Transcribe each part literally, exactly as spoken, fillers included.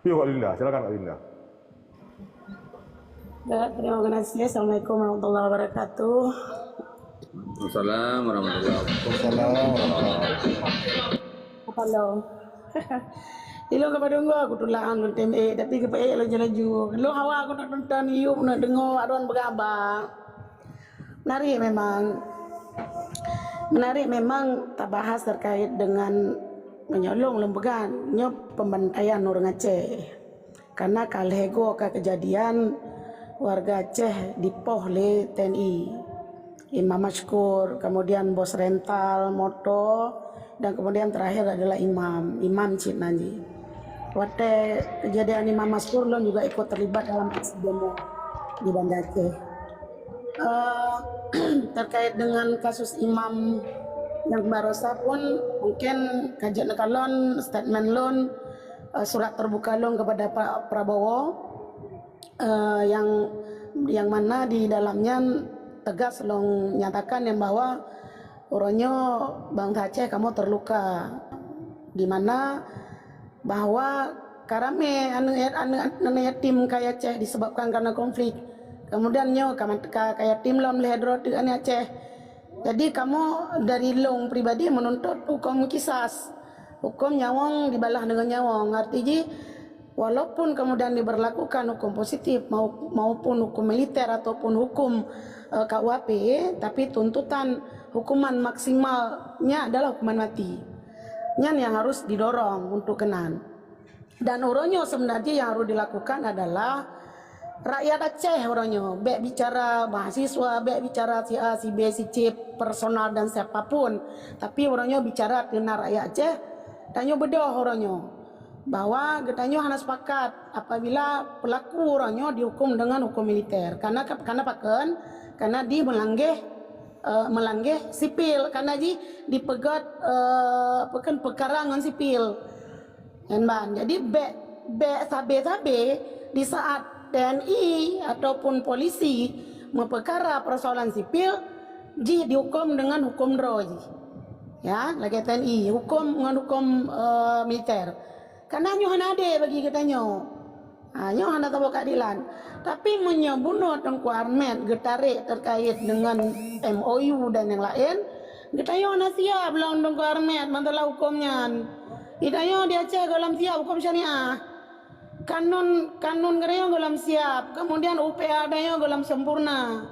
Yuk, Kak Linda, silakan, Kak Linda. Ya, terima kasih. Assalamualaikum warahmatullahi wabarakatuh. Assalamualaikum warahmatullahi wabarakatuh. Assalamualaikum warahmatullahi wabarakatuh. Halo. Ilong ka padum goe aku tulak ngon tem eh, tapi ka payah laju-laju. Lôn hawa aku nak nonton, yub nak deungoe awak droen beugaba. Menarik memang. Menarik memang tabahas terkait dengan meunyoe lôn, lôn peugah nyoe pembantaian ureueng Aceh. Karena ka lhèe goe ka keujadian warga Aceh dipoh lé T N I. Imam Masykur, kemudian bos rental moto, dan kemudian terakhir adalah imam. Imam cit nan jih. Watèe keujadian Imam Masykur, lôn juga ikut terlibat dalam aksi demo di Banda Aceh. Eh, terkait dengan kasus imam nyang barosa pun, mungkin ka jeuet neukalon statement lôn, eh, surat terbuka lôn kepada Pak Prabowo, eh, yang, yang mana di dalam nyan tegas lôn nyatakan yang bahwa uroe nyoe bansa Aceh kamoe terluka, di mana bahwa ka ramè aneuk, aneuk, aneuk yatim kaya Aceh disebabkan karena konflik. Kemudian nyoe ka, ka, ka yatim lom lhèe droe teuk aneuk Aceh. Jadi kamoe dari lôn pribadi menuntut huköm kisas. Huköm nyawöng dibalah dengan nyawöng. Arti jih, walaupun kemudian diberlakukan hukum positif mau-, maupun hukum militer ataupun hukum, eh, K U H P, tapi tuntutan hukuman maksimalnya adalah hukuman mati. Nyan yang harus didorong untuk keunan. Dan uroe nyoe sebenarnya yang harus dilakukan adalah rakyat Aceh uroe nyoe. Bèk bicara mahasiswa, bèk bicara si A, si B, si C, personal dan siapapun. Tapi uroe nyoe bicara keunan rakyat Aceh, tanyoe beudôh uroe nyoe. Bahwa geutanyoe hana sepakat apabila pelaku uroe nyoe dihukum dengan hukum militer. Karena, karena pakon? Karena di meulangge, eh, meulangge sipil. Karena jih dipeugöt, eh, pakon, peukara ngon sipil. Nyan ban. Jadi bèk, bèk sabé-sabé di saat T N I ataupun polisi meupeukara persoalan sipil, jih dihuköm dengan huköm droe jih. Ya, lagèe T N I, huköm ngon huköm, eh, militer. Karena nyoe hana adé bagi geutanyoe. Ha, nyoe hana saboh keadilan. Tapi meunyoe bunoe Teungku Armet geutarek terkait dengan M O U dan nyang laén, geutanyoe hana siap lom Teungku Armet masalah huköm nyan. Geutanyoe di Aceh gohlom siap huköm syariah. Kanun, kanun geutanyoe gohlom siap, kemudian U P A geutanyoe gohlom sempurna.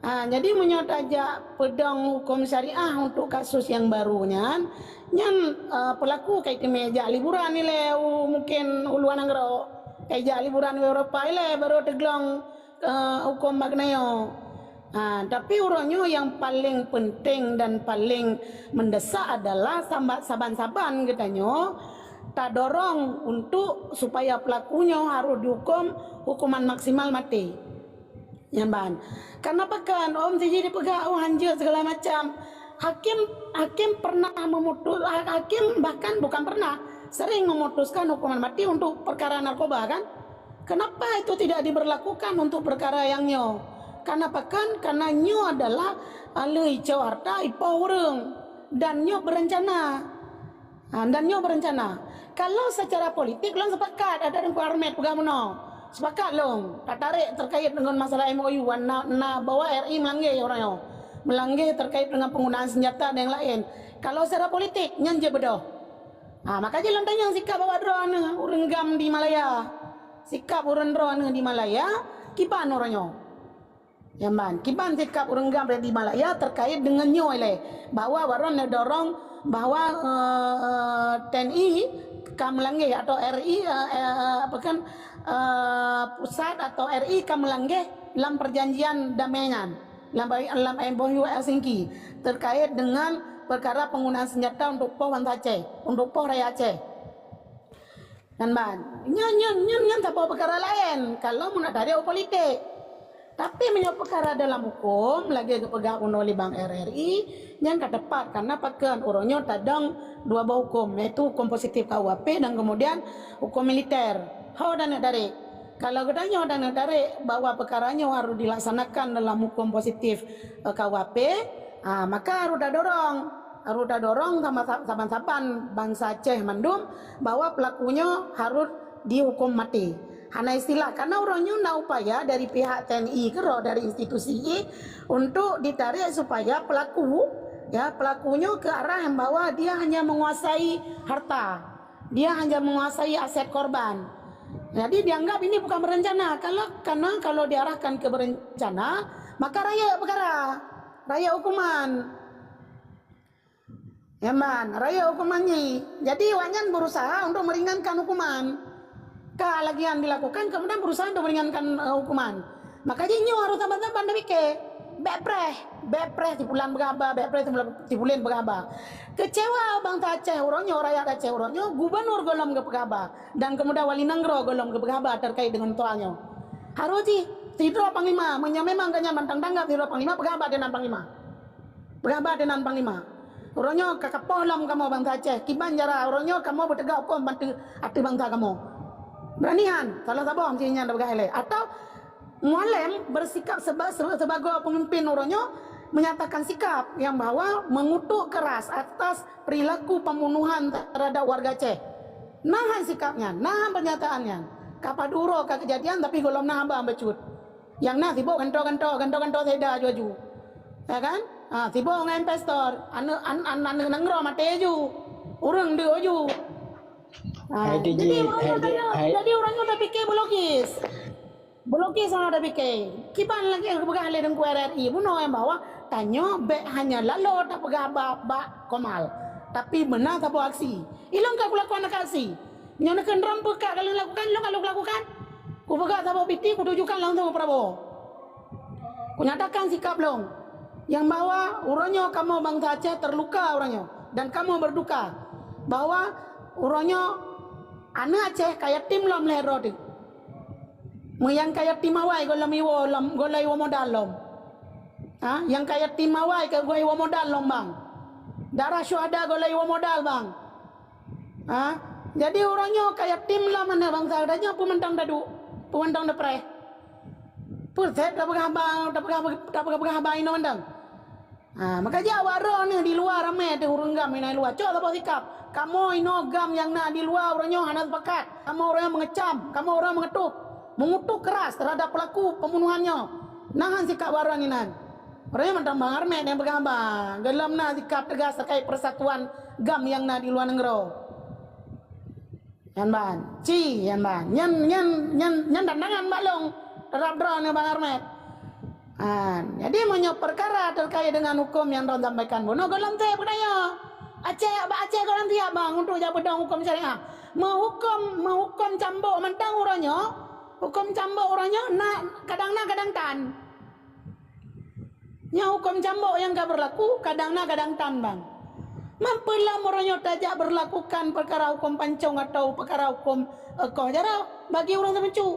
Ha, jadi meunyoe tajak peudong huköm syariah untuk kasus nyang barô nyan, nyan, eh, pelaku ka jiteumé jak liburan ilèe u, mungkin u luwa nanggroe. Ka jak liburan u Eropa ilèe barô teuglong, eh, huköm bak geutanyoe. Ha, tapi uroe nyoe nyang paleng penting dan paleng mendesak adalah samba-, saban-saban geutanyoe tadorong untuk supaya pelaku nyoe harôh dihuköm hukuman maksimal maté. Nyan ban. Karena pakon, ôn sijih dipeugah, oh, hanjeuet segala macam. Hakim, hakim pernah memutus, ha-, hakim bahkan bukan pernah, sering memutuskan hukuman mati untuk perkara narkoba, kan? Kenapa itu tidak diberlakukan untuk perkara yang nyoe? Karena pakon? Karena nyoe adalah, ah, le icok harta ipoh ureueng. Dan nyoe berencana. Ha, dan nyoe berencana. Kalau secara politik, lôn sepakat, ada Teungku Armet peugah meunoe. Sepakat lôn, tatarek terkait dengan masalah M O U, na, na bahwa R I melanggar uroe nyoe. Melanggar terkait dengan penggunaan senjata dan yang lain. Kalau secara politik, nyan jeuet beudôh. Ha, maka jih lôn tanyong sikap awak droeneuh ureueng GAM di Malaya. Sikap ureueng droeneuh di Malaya, kiban uroe nyoe. Nyan ban, kiban sikap ureueng GAM di Malaya terkait dengan nyoe lé, bahwa awak droen neudorong bahwa, eh, T N I ka meulanggar atau R I, eh, eh, apa kan, eh, pusat atau R I ka meulanggar lam perjanjian damai nyan, lam, lam M O U Helsinki terkait dengan perkara penggunaan senjata untuk poh bansa Aceh, untuk poh rakyat Aceh. Nyan ban. Nyan, nyan, nyan, nyan saboh peukara laén kalau meunak tarek u politik. Tapi meunyoe peukara dalam huköm, lagèe geupeugah unoe lé Bang R R I, nyan ka teupat, karena pakon uroe nyoe tadong dua boh huköm, yaitu huköm positif K U H P dan kemudian huköm militer. Ho dan neuk tarek. Kalau geutanyoe dan neuk tarek bahwa peukara nyoe harôh dilaksanakan dalam huköm positif, eh, K U H P, ah, maka harôh tadorong. Harôh tadorong sama, saban-saban bansa Aceh mandum bahwa pelaku nyoe harôh dihukum mati. Hana istilah, karena uroe nyoe na upaya dari pihak T N I keudroe, dari institusi I, untuk ditarik supaya pelaku, ya, pelaku nyoe ke arah yang bahwa dia hanya menguasai harta, dia hanya menguasai aset korban. Jadi dianggap ini bukan berencana. Kalau, karena kalau diarahkan ke berencana, maka rayeuk peukara, rayeuk hukuman. Ya, man, rayeuk hukuman nyoe. Jadi, awaknyan berusaha untuk meringankan hukuman. Ka lagèe nyan dilakukan, kemudian berusaha untuk meringankan, eh, hukuman. Maka jih nyoe harôh saban-saban tapike. Bèk preh, bèk preh si pulan peugah haba, bèk preh si pulan, si pulan peugah haba. Kecewa bansa Aceh uroe nyoe, rakyat Aceh uroe nyoe, gubernur gohlom geupeugah haba. Dan kemudian wali nanggroe gohlom geupeugah haba terkait dengan soal nyoe. Harôh jih, sidroe panglima, meunyoe memang geuhnyan mantong tanggap sidroe panglima, peugah haba ateueh nan panglima. Peugah haba ateueh nan panglima. Uroe nyoe ka kapoh lom kamoe bansa Aceh. Kiban cara uroe nyoe kamoe beuteugak huköm ateueh, ateueh bansa kamoe. Beurani han, salah saboh meusti nyan tapeugah ilèe. Atau Mualem bersikap seba-, seba-, sebagai pemimpin uroe nyoe menyatakan sikap yang bahwa mengutuk keras atas perilaku pembunuhan terhadap warga Aceh. Na han sikap nyan, na han pernyataan nyan. Ka padub uroe ka keujadian, tapi gohlom na haba bacut. Nyang na sibok gantoe-gantoe, gantoe-gantoe seda aju-aju. Ya kan? Ha, sibok ngon investor, aneuk, an-, an-, aneuk nanggroe maté aju. Ureueng deuk aju. Ha, Hai D J, jadi, hai D J, hai. Jadi ureueng nyoe tapike beulogis. Beulogis hana tapike. Kiban lagèe geupeugah lé Teungku R R I bunoe bahwa tanyoe bèk hanya laloe tapeugah ba-, bak Komal, tapi meunan saboh aksi. Ilôn ka kulakukan aksi. Nyoe neukheun droe peue ka lôn lakukan, lôn ka lôn lakukan. Kupeugah saboh piti, kutujukan langsung keu Prabowo. Kunyatakan sikap lôn nyang bahwa uroe nyoe kamoe bansa Aceh terluka uroe nyoe dan kamoe berduka bahwa uroe nyoe aneuk Aceh ka yatim lom lhèe droe teuk. Meunyoe nyang ka yatim awai gohlom iwoe lom, gohlom iwoe modal lom. Ha, nyang ka yatim awai ka gohlom iwoe modal lom, bang. Darah syuhada gohlom iwoe modal, bang. Ha, jadi uroe nyoe ka yatim lom aneuk bansa geutanyoe, peue mantong taduek, peue mantong tapreh. Peue sép tapeugah haba, tapeugah, tapeugah, peugah haba inoe mantong. Ha, maka jih awak droeneuh di luwa ramè teuh ureueng GAM nyang na di luwa. Cok saboh sikap. Kamoe inoe GAM nyang na di luwa uroe nyoe hana sepakat. Kamoe uroe nyoe mengecam, kamoe uroe nyoe mengetuk, mengutuk keras terhadap pelaku pembunuhan nyoe. Na han sikap awak droeneuh inan. Uroe nyoe mantong Bang Armet nyang peugah haba. Gohlom na sikap tegas terkait persatuan GAM nyang na di luwa nanggroe. Nyan ban. Ci, nyan ban. Nyan, nyan, nyan, nyan tantangan bak lôn terhadap droeneuh Bang Armet. Ha, jadi meunyoe peukara terkait dengan huköm nyang droeneuh sampaikan bunoe, gohlom sép geutanyoe. Aceh, bak Aceh gohlom siap, bang, untuk jak peudong huköm syariah. Meuhuköm, meuhuköm cambok mantong uroe nyoe, huköm cambok uroe nyoe na, kadang na, kadang tan. Nyoe huköm cambok nyang ka beurlaku, kadang na kadang tan, bang. Man peue lom uroe nyoe tajak beurlakukan peukara huköm pancong atawa peukara huköm, eh, koh jaroe bagi ureueng seumeucu.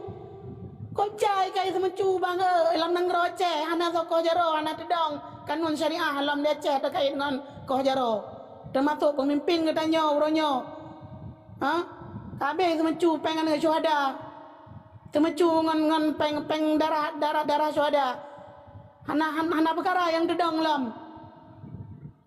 Kok jai kayée seumeucu, bang, eh, lam nanggroe Aceh hana soe koh jaroe, hana teudong kanun syariah lom di Aceh terkait ngon koh jaroe. Teumasok peumimpin geutanyoe uroe nyoe. Ha? Ka habéh seumeucu péng aneuk syuhada. Seumeucu ngon, ngon péng, péng darah, darah, darah syuhada. Hana, han-, hana peukara nyang teudong lom.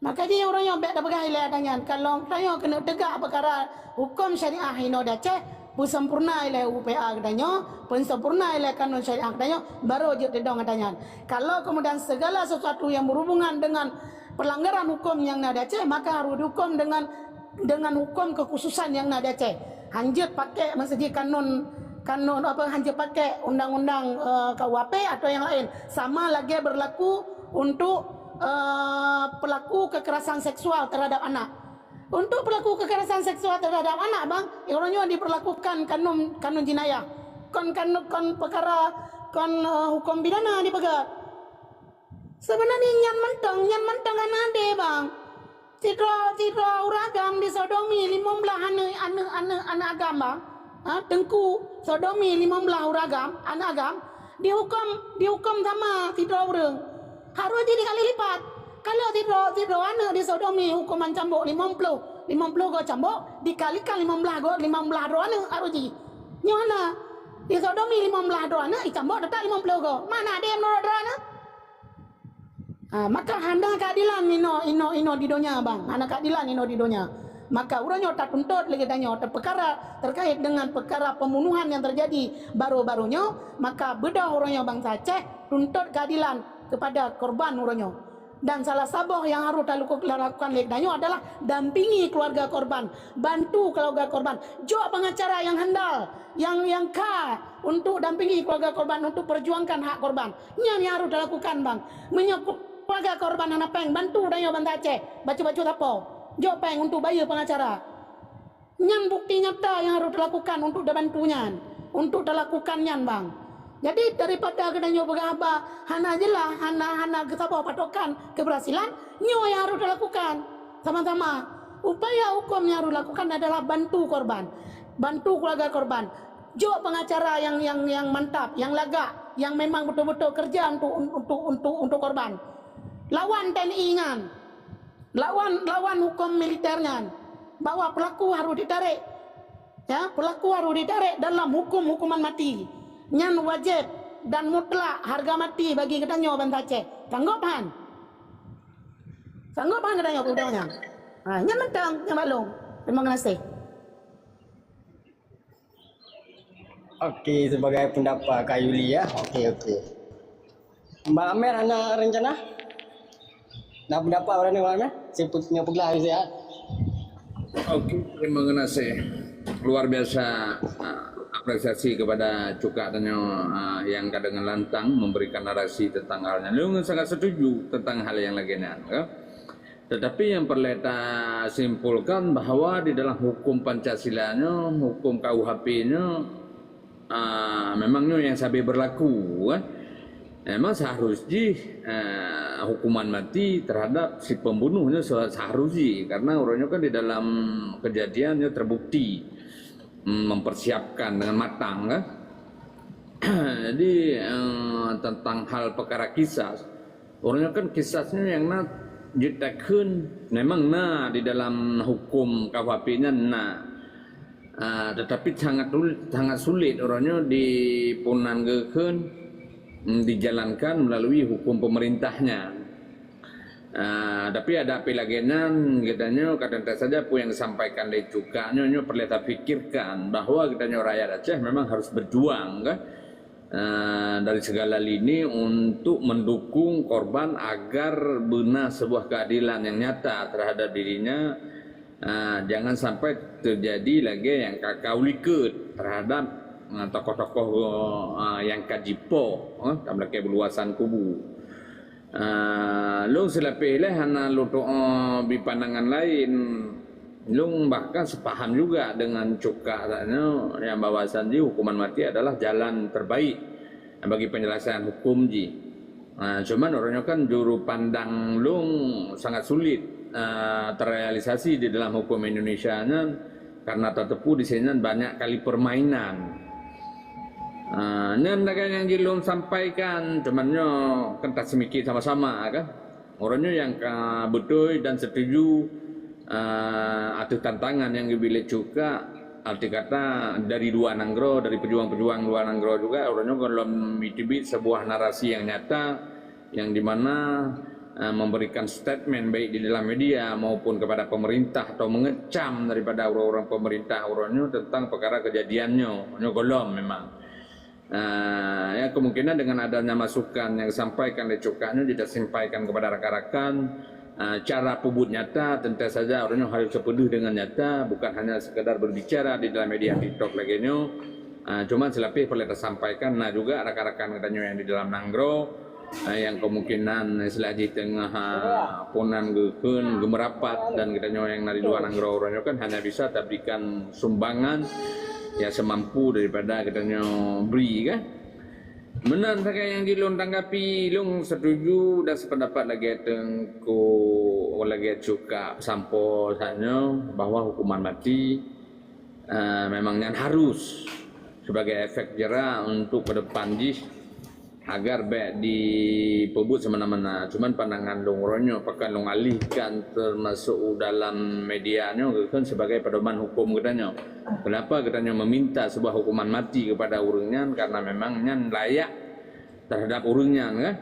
Maka jih uroe nyoe bèk tapeugah ilèe ata nyan. Kalau tanyoe keuneuk teugak peukara huköm syariah inoe di Aceh, peusempurna ilèe U P A geutanyoe, peusempurna ilèe kanun syariah geutanyoe, barô jeuet teudong ata nyan. Kalau kemudian segala sesuatu yang berhubungan dengan pelanggaran huköm nyang na di Aceh, maka harôh dihuköm dengan dengan huköm keukhususan nyang na di Aceh. Hanjeuet pakék meuseujih kanun, kanun apa, hanjeuet pakék undang-undang, eh, K U H P atau nyang laén. Sama lagée beurlaku untuk, eh, peulaku keukerasan seksual terhadap anak. Untuk peulaku keukerasan seksual terhadap anak, bang, uroe nyoe dipeurlakukan kanun, kanun jinayah. Kon, kanun, kon peukara, kon, eh, huköm pidana dipeugét. Seubeunajih nyan mantong, nyan mantong hana adé, bang. Sidroe, sidroe ureueng agam disodomi limong blaih aneuk, aneuk, aneuk, aneuk agam, bang. Ha, teungku sodomi limong blaih ureueng agam, aneuk agam, dihuköm, dihuköm sama sidroe ureueng. Harôh jih dikali lipat. Kalau sidroe, sidroe aneuk disodomi huköman cambok limong ploh, limong ploh goe cambok, dikalikan limong blaih goe, limong blaih droe aneuk harôh jih. Nyoe hana. Disodomi limong blaih droe aneuk, dicambok teutap limong ploh goe. Mana adé meunurot droe aneuk? Ha, maka hana keadilan inoe, inoe, inoe di donya, bang. Hana keadilan inoe di donya. Maka uroe nyoe tatuntut lé geutanyoe teupeukara terkait dengan peukara pembunuhan nyang teujadi baru-baru nyoe, maka beudôh uroe nyoe bansa Aceh tuntut keadilan kepada korban uroe nyoe. Dan salah saboh nyang harôh talaku-, talakukan lé geutanyoe adalah dampingi keuluwarga korban, bantu keuluwarga korban, jok pengacara nyang handal, nyang, nyang ka untuk dampingi keuluwarga korban, untuk perjuangkan hak korban. Nyan nyang harôh talakukan, bang. Meunyoe keuluwarga korban hana péng, bantu tanyoe bansa Aceh, bacut-bacut sapo. Jok péng untuk bayeue pengacara. Nyan bukti nyata nyang harôh talakukan untuk tabantu nyan, untuk talakukan nyan, bang. Jadi, daripada geutanyoe peugah haba hana jeulaih, hana, hana geusaboh patokan keberhasilan, nyoe nyang harôh talakukan sama-sama. Upaya hukum nyang harôh dilakukan adalah bantu korban, bantu keuluwarga korban. Jok pengacara nyang, nyang, nyang mantap, nyang lagak, nyang memang beutôi-beutôi keureuja untuk, untuk, untuk, untuk korban. Lawan T N I nyan. Lawan, lawan hukum militer nyan, bahwa peulaku harôh jitarek. Ya, peulaku harôh jitarek dalam huköm hukuman mati. Nyan wajéb dan mutlak hareuga mati bagi geutanyoe bansa Aceh. Sanggob han? Sanggob han geutanyoe peudong nyan? Ha, nyan mantong, nyan maklum. Terima kasih. Oke, sebagai pendapat Kak Yuli ya. Oke, oke. Mbak Amer ada rencana? Ada pendapat orang ni, Mbak Amer? Saya put-, nyoe peugah saya. Oke, terima kasih. Luar biasa, ah, apresiasi kepada Cukak tanyoe, ah, yang ka dengan lantang memberikan narasi tentang hal nyan. Lôn sangat setuju tentang hal yang lagée nyan, ya. Tetapi yang perlu kita simpulkan bahwa di dalam hukum Pancasila nyoe, hukum K U H P nyoe, ah, memang nyoe yang sabe berlaku, kan. Memang seharus jih, eh, hukuman mati terhadap si pembunuh nyoe se-, seharus jih. Karena orang nyoe kan di dalam kejadian nyoe terbukti, mm, mempersiapkan dengan matang, kan. Jadi, eh, tentang hal perkara kisas, uroe nyoe kan kisas nyoe nyang na jeuet takheun, memang na di dalam huköm K U H P nyan na. Ah, tetapi sangat ul-, sangat sulit uroe nyoe dipunan geukheun, mm, dijalankan melalui huköm pemerintah nyan. Ah, tapi ada api lagée nyan, geutanyoe kadang-kadang saja peue nyang disampaikan lé Cukak nyoe, nyoe peureulée tafikirkan bahwa geutanyoe rakyat Aceh memang harus berjuang, kan? Eh, dari segala lini untuk mendukung korban agar beuna sebuah keadilan yang nyata terhadap dirinya. Eh, jangan sampai terjadi lagi yang ka-, ka ulikot terhadap, eh, tokoh-tokoh, eh, yang ka jipoh, eh, ka meulakée beuluwasan kubu. Ah, lôn seulapeh lé hana lôn tuoh bi pandangan laén. Lôn bahkan seupaham juga dengan Cukak tanyoe nyang bahwasan jih hukuman mati adalah jalan terbaik bagi penyelesaian hukum jih. Ah, cuman uroe nyoe kan juru pandang lôn sangat sulit, ah, terrealisasi di dalam hukum Indonesia nyan. Karena tateupeue di sinan banyak kali permainan. Ah, nyan lagée nyang jih lôn sampaikan, cuman nyoe kan taseumiké sama-sama kan. Uroe nyoe nyang ka beutôi dan setuju, ah, ateueh tantangan nyang geubri lé Cukak, arti kata dari luwa nanggroe, dari pejuang-pejuang luwa nanggroe juga, uroe nyoe gohlom jiteubiet sebuah narasi nyang nyata, yang di mana, eh, memberikan statement baik di dalam media maupun kepada pemerintah atau mengecam daripada orang-orang pemerintah uroe nyoe tentang perkara kejadian nyoe, nyoe gohlom memang. Eh, ya, kemungkinan dengan adanya masukan yang disampaikan oleh Cukak nyoe, kita sampaikan kepada rakan-rakan, eh, cara peubuet nyata, tentu saja uroe nyoe harus sepenuh dengan nyata, bukan hanya sekadar berbicara di dalam media TikTok lagée nyoe. Ah, cuman seulapeh peureulée tasampaikan, na juga rakan-rakan geutanyoe nyang di dalam nanggroe, ah, nyang kemungkinan istilah jih teungoh, ah, punan geukheun, geumeurapat, dan geutanyoe nyang na di luwa nanggroe uroe nyoe kan hanya bisa taberikan sumbangan, ya, semampu daripada geutanyoe bri, kan. Meunan sagai nyang jih lôn tanggapi, lôn setuju dan sependapat lagée Teungku, lagée Cukak sampoe saat nyoe, bahwa hukuman mati, eh, memang nyan harus sebagai efek jera untuk ke depan jih agar bék dipeubuet semena-mena. Cuman pandangan lôn uroe nyoe pakon lôn alihkan termasuk dalam media nyoe kan sebagai pedoman hukum geutanyoe. Kenapa geutanyoe meminta sebuah hukuman mati kepada ureuëng nyan? Karena memang nyan layak terhadap ureuëng nyan kan.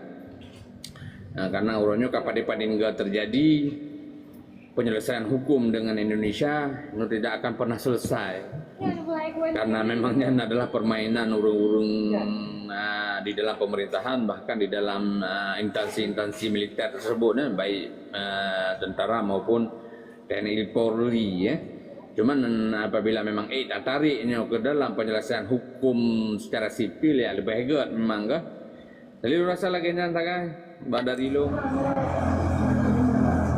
Nah, karena uroe nyoe ka padé-padé nyoe terjadi, penyelesaian hukum dengan Indonesia itu tidak akan pernah selesai. Karena memang nyan adalah permainan ureuëng-ureuëng, ah, di dalam pemerintahan, bahkan di dalam, ah, instansi-instansi militer tersebut, eh, baik, ah, tentara maupun T N I Polri, ya. Cuman apabila memang, eh, tatarik nyoe ke dalam penyelesaian hukum secara sipil, ya, lebih hebat memang ke. Jadi, rasa lagée nyan sagai, bak dari lôn.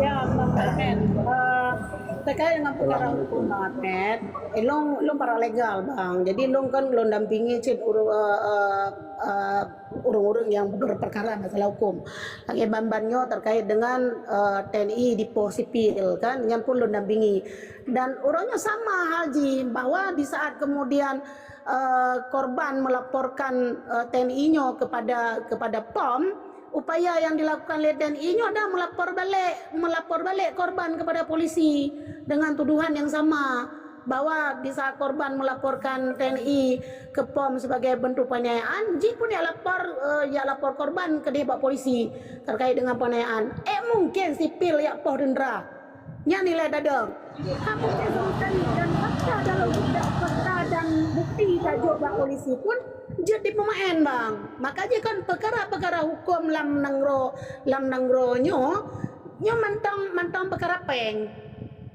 Ya, Bang Ahmed. Eh, terkait dengan perkara hukum, Bang Ahmed, eh, lôn, lôn para legal, Bang. Jadi, lôn kan lôn dampingi cit uru-, eh, eh, eh, ureuëng-ureuëng yang berperkara masalah hukum. Lagée ban-ban nyoe terkait dengan, eh, T N I di poh sipil kan, nyan pun lôn dampingi. Dan uroe nyoe sama hal jih, bahwa di saat kemudian, eh, korban melaporkan, eh, T N I nyoe kepada, kepada pom, upaya yang dilakukan oleh T N I nyoe adalah melapor balik, melapor balik korban kepada polisi dengan tuduhan yang sama, bahwa di saat korban melaporkan T N I ke pom sebagai bentuk penganiayaan, jih pun jak lapor, eh, jak lapor korban keudeh bak polisi terkait dengan penganiayaan. Eh, mungkin sipil jak poh deundra. Nyan nilai dadong. Hak mungkin urusan dan fakta dalam, fakta dan bukti tajok bak polisi pun jeuet dipeumaén, Bang. Maka jih kan peukara-peukara huköm lam nanggroe, lam nanggroe nyoe, nyoe mantong, mantong peukara péng.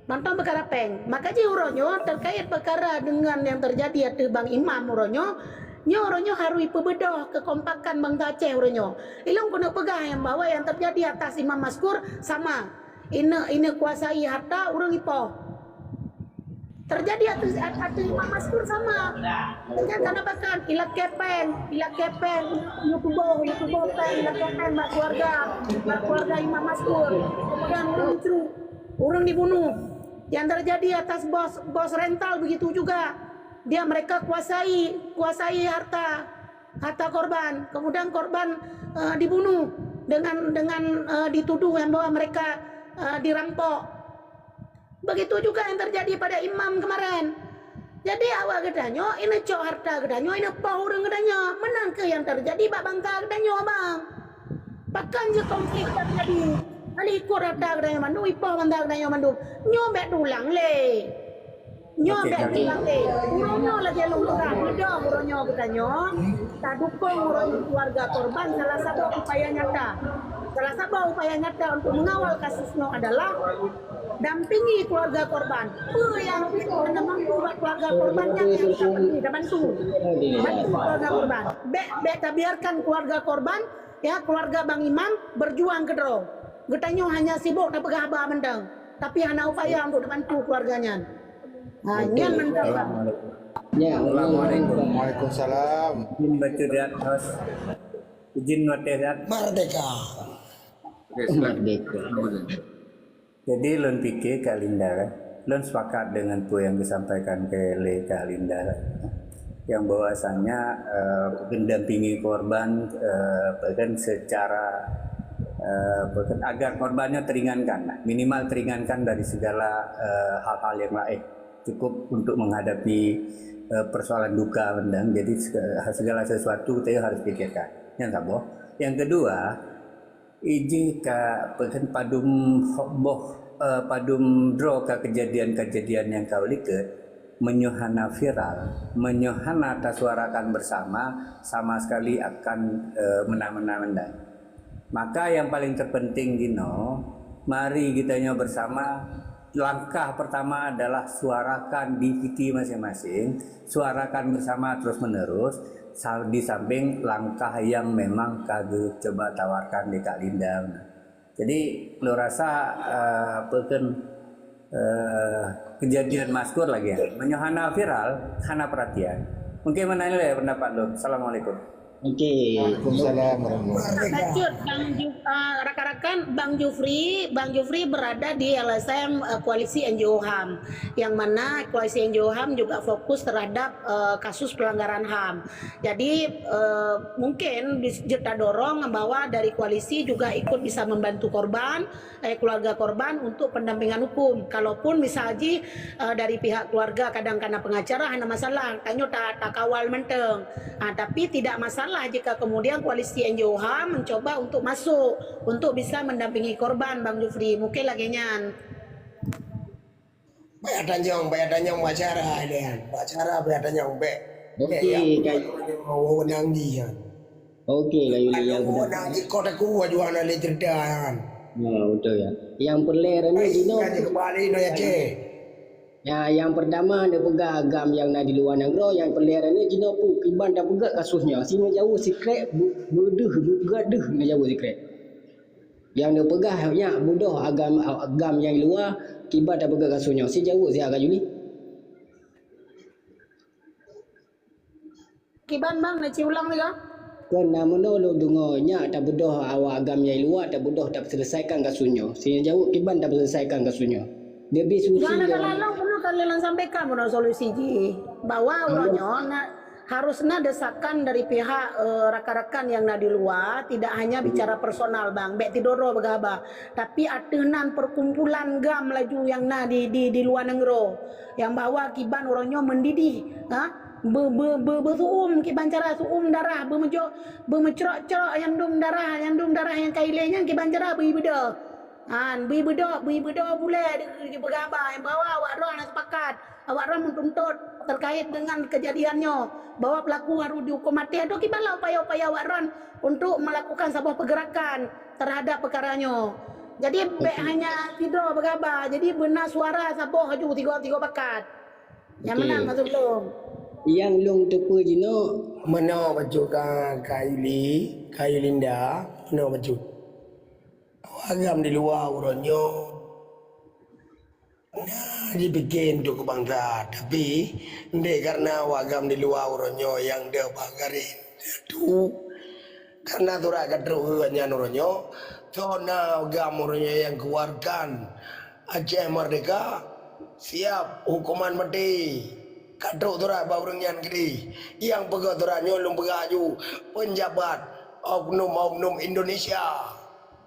Mantong peukara péng. Maka jih uroe nyoe terkait peukara dengan nyang teujadi ateueh Bang Imam uroe nyoe, nyoe uroe nyoe harôh ipeubeudôh keukompakan bansa Aceh uroe nyoe. Ilôn keuneuk peugah nyang bahwa nyang teujadi atas Imam Maskur sama. Ineuk, ineuk kuasai harta ureuëng ipoh. Teujadi ateueh, ateueh Imam Maskur sama. Kan kana bahkan ilakée péng, ilakée péng, iyue tuboh, iyue tuboh péng, ilakée péng bak keluarga, bak keluarga Imam Maskur. Kemudian ureuëng icruk, ureuëng dibunuh. Yang terjadi atas bos, bos rental begitu juga. Dia, mereka kuasai, kuasai harta, harta korban. Kemudian korban, eh, dibunuh dengan, dengan, eh, dituduh yang bahwa mereka, eh, dirampok. Begitu juga yang terjadi pada imam kemarin. Jadi awak geutanyoe, ineuk cok harta geutanyoe, ineuk poh ureuëng geutanyoe. Meunan kheueh yang terjadi bak bansa geutanyoe, Bang. Pakon jeuet konflik terjadi? Hana ikot harta geutanyoe mandum, ipoh bansa geutanyoe mandum. Nyoe bék teulang lé. Nyoe bék teulang lé. Uroe nyoe lagée lôn peugah, beudôh uroe nyoe geutanyoe, tadukong uroe nyoe keluarga korban salah saboh upaya nyata. Salah saboh upaya nyata untuk mengawal kasus nyoe adalah dampingi keluarga korban. Peue nyang hana mampu bak keluarga korban nyan nyang ka peue tabantu. Bantu keluarga korban. Bék, bék tabiarkan keluarga korban, ya, keluarga Bang Imam berjuang keudroe. Geutanyoe hanya sibuk tapeugah haba mantong, tapi hana upaya untuk tabantu keluarga nyan. Ha, nyan mantong, Bang. Ya, Assalamualaikum. Waalaikumsalam. Izin baca zat, Bos. Izin notis zat. Merdeka. Oke, silakan. Merdeka. Jadi, lôn pike Kak Linda, kan? Lôn sepakat dengan peue nyang disampaikan ke lé Kak Linda, kan? Yang bahwasanya, eh, mendampingi korban, eh, apa kan, secara, eh, apa kan, agar korbannya teringankan lah. Minimal teringankan dari segala, eh, hal-hal yang lain. Cukup untuk menghadapi, eh, persoalan duka, kan? Jadi, seg-, segala sesuatu kita harus pikirkan. Yang satu. Yang kedua, ijih ka peugah padum boh, eh, padum droe ka kejadian-kejadian nyang ka likot, meunyoe hana viral, meunyoe hana tasuarakan bersama, sama sekali akan, eh, meunan-meunan mantong. Maka yang paling terpenting jinoe, mari geutanyoe bersama, langkah pertama adalah suarakan di P T masing-masing, suarakan bersama terus-menerus, sa-, di samping langkah yang memang ka geucoba tawarkan di Kak Linda. Jadi, lôn rasa, eh, apa kan, eh, kejadian Maskur lagi, ya. Meunyoe hana viral, hana perhatian. Mungkin meunan lé pendapat lôn. Assalamualaikum. Oke. Waalaikumsalam warahmatullahi wabarakatuh. Bacut, Bang Ju-, eh, rakan-rakan, Bang Jufri, Bang Jufri berada di L S M, eh, Koalisi N G O HAM. Yang mana Koalisi N G O HAM juga fokus terhadap, eh, kasus pelanggaran HAM. Jadi, eh, mungkin bis-, jeuet tadorong bahwa dari koalisi juga ikut bisa membantu korban, eh, keluarga korban untuk pendampingan hukum. Kalaupun misal jih, eh, dari pihak keluarga kadang kana pengacara, hana masalah, tanyoe ta-, takawal mantong. Ah, tapi tidak masalah jika kemudian koalisi N G O HAM mencoba untuk masuk, untuk bisa mendampingi korban, Bang Jufri. Mungkin lagée nyan. Payah tanyong, payah tanyong bak cara ilèe nyan. Bak cara payah tanyong bèk. Bèk Okey, nyang ka- wewenang jih nyan. Okey, ka Yuli nyang Kalau wewenang jih kota ku ajuang na lé cerita nyan. Ya, betul ya. Yang perlèe nyoe Ai, jinoe kan kembali no ya, Ceh. Ya, yang pertama neupeugah agam nyang na di luwa nanggroe, yang perlèe nyoe jinoe peue kiban tapeugah kasus nyoe. Sinoe jaweueb sikrék, bu-, beudeuh, bu-, gadoh na jaweueb sikrék. Nyang neupeugah nyak beudôh agam, agam nyang luwa, kiban tapeugah kasus nyoe. Si jaweueb siat ka Yuli. Kiban bang, na ci ulang tiga? Kon na meunoe lôn deungoe nyak tabeudôh awak agam nyang luwa, tabeudôh tapeuselesaikan kasus nyoe. Si jaweueb kiban tapeuselesaikan kasus nyoe. Dia bi solusi Jangan ada dia. Lalu pun kali yang sampaikan pun solusi ji. Bahwa orang nyoe na Harus na desakan dari pihak, eh, rakan-rakan nyang na di luwa, tidak hanya bicara personal bang, bèk tidoro beugaba, tapi ateueh nan perkumpulan gam laju nyang na di, di, di luwa nanggroe, nyang bahwa kiban uroe nyoe mendidih, ha? Be, be, be, beusuum kiban cara suum darah, beumeujok, beumeucrok-crok nyang dum darah, nyang dum darah nyang ka ilèe nyan kiban cara beuibeudôh. Han, beuibeudôh, beuibeudôh bulèe di, di beugaba nyang bahwa awak droe hana sepakat. Awak droe meutuntut terkait dengan kejadian nyoe bahwa pelaku harus dihukum maté. Adoe kiban lah upaya-upaya awak droe untuk melakukan saboh pergerakan terhadap perkara nyoe. Jadi bèk hanya sidroe beugaba. Jadi beuna suara saboh aju tiga-tiga pakat. Nyang Okey. Menang masuk lom. Nyang lôn teupeue jinoe. Meunoe bacut ka, ka Yuli, ka Yulinda, meunoe bacut. Awak agam di luwa uroe nyoe na jipike untuk keu bansa, tapi ndeh karena awak agam di luwa uroe nyoe nyang deuh bak garéh satu, karena surat ka trok keu gobnyan uroe nyoe, soe na agam uroe nyoe nyang keluarkan Aceh Merdeka, siap hukuman maté. Ka trok surat bak ureueng nyan keudeh. Nyang peugah surat nyoe lôn peugah aju peunjabat oknum-oknum Indonesia.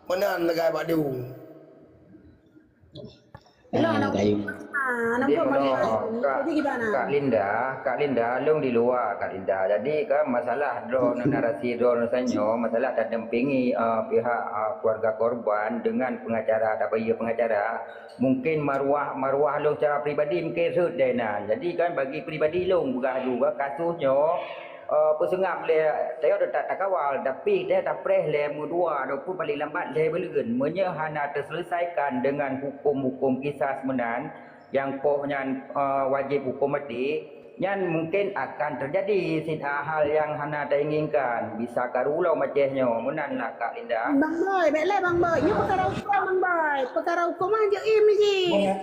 Meunan sagai bak dum. Hello, Ah, anak kayu. Ah, anak Jadi, buah meunoe, Kak, Jadi gimana? Kak Linda, Kak Linda, lôn di luwa, Kak Linda. Jadi, kan, masalah droeneuh narasi droeneuh sanyoe, masalah tadampingi, ah, pihak, ah, keluarga korban dengan pengacara, ataupun ya pengacara. Mungkin maruah, maruah lôn secara pribadi mungkin rhot deh na. Jadi, kan, bagi pribadi lôn peugah juga kasus nyoe, eh, peuseungab lé, tanyoe teutap takawal, tapi tanyoe tapreh lé meudua ataupun paling lambat lhèe buleuen. Meunyoe hana teuseuleusaika deungon huköm-huköm kisas meunan, nyang poh nyan, eh, wajéb huköm maté, nyan mungken akan teujadi sidroe hal nyang hana tainginkan, bisa karu lom Aceh nyoe, meunan na Kak Linda. Bang Boy, bèk lé Bang Boy. Nyoe peukara huköm Bang Boy. Peukara huköm nyan jeuem jih. Ya.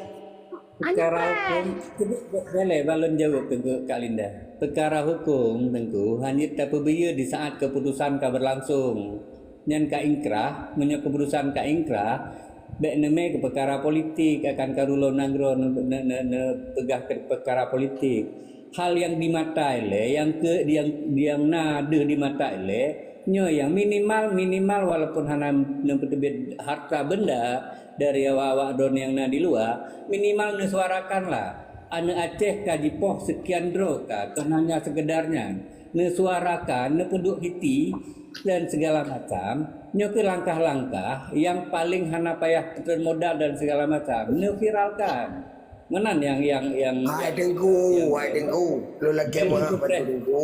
Peukara huköm, cuba bèk lé balon jaweueb Teungku Kak Linda. Peukara huköm Teungku hana tapeubiyeu di saat keuputusan ka beulangsong. Nyan ka ingkrah, meunyoe keuputusan ka ingkrah, bèk neumè keu peukara politik, akan karu lom nanggroe ne-, ne-, ne-, neupeugah keu peukara politik. Hal nyang di mata ilèe, nyang keu, nyang, nyang na deuh di mata ilèe, nyoe nyang minimal, minimal walaupun hana neupeuteubiet harta benda, dari awak-awak droeneuh nyang na di luwa, minimal neusuarakanlah. Aneuk Aceh ka jipoh seukian droe ka, kon hanya sekedar nyan. Neusuarakan, neupeuduek hiti dan segala macam, nyoe keuh langkah-langkah nyang paléng hana payah peuteun modal dan segala macam. Neuviralkan. Meunan nyang, nyang, nyang, Hai Teungku, nyang, hai Teungku. Lôn lakèe meu'ah bak Teungku.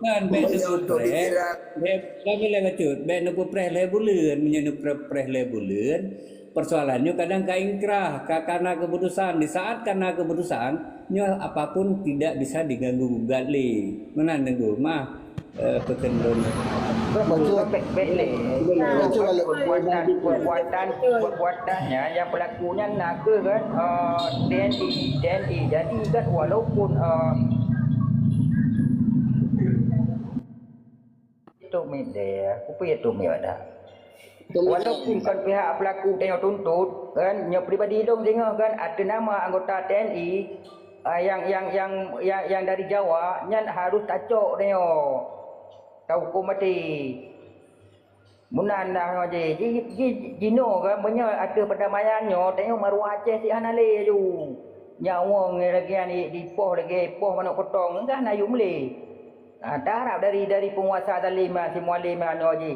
Kan, bèk neupeupreh. Bèk, kami lé bacut. Bèk neupeupreh lhèe buleuen. Meunyoe neupeupreh lhèe buleuen, persoalan nyoe kadang ka ingkrah, ka, ka na keuputusan. Di saat ka na keuputusan, nyoe apapun tidak bisa diganggu gugat lé. Meunan Teungku, mah, eh, peukeuneulheueh. Bèk, bèk lé. Perbuatan, perbuatan, perbuatan nyan, nyang pelaku nyan na keuh kan, eh, T N I, T N I. Jadi kan walaupun, eh, Itu mit deh, kupi itu mit dah. Walaupun kan pihak pelaku tengok tuntut, kan, nyoe pribadi lôn tengok kan, ada nama anggota T N I, ah, yang, yang, yang, yang, yang dari Jawa, nyan harus tacok tengok. Tahukum mati. Meunan dah nyoe ji, ji, ji, jinoe kan, meunyoe ateueh perdamaian nyoe, tengok maruah Aceh si hana lé aju. Nyawa ngon lagèe ni dipoh lagèe poh manok potong, enggah na yum lé. Ha, taharap dari, dari penguasa zalim, ha, si Mualim, ha, nyoe ji.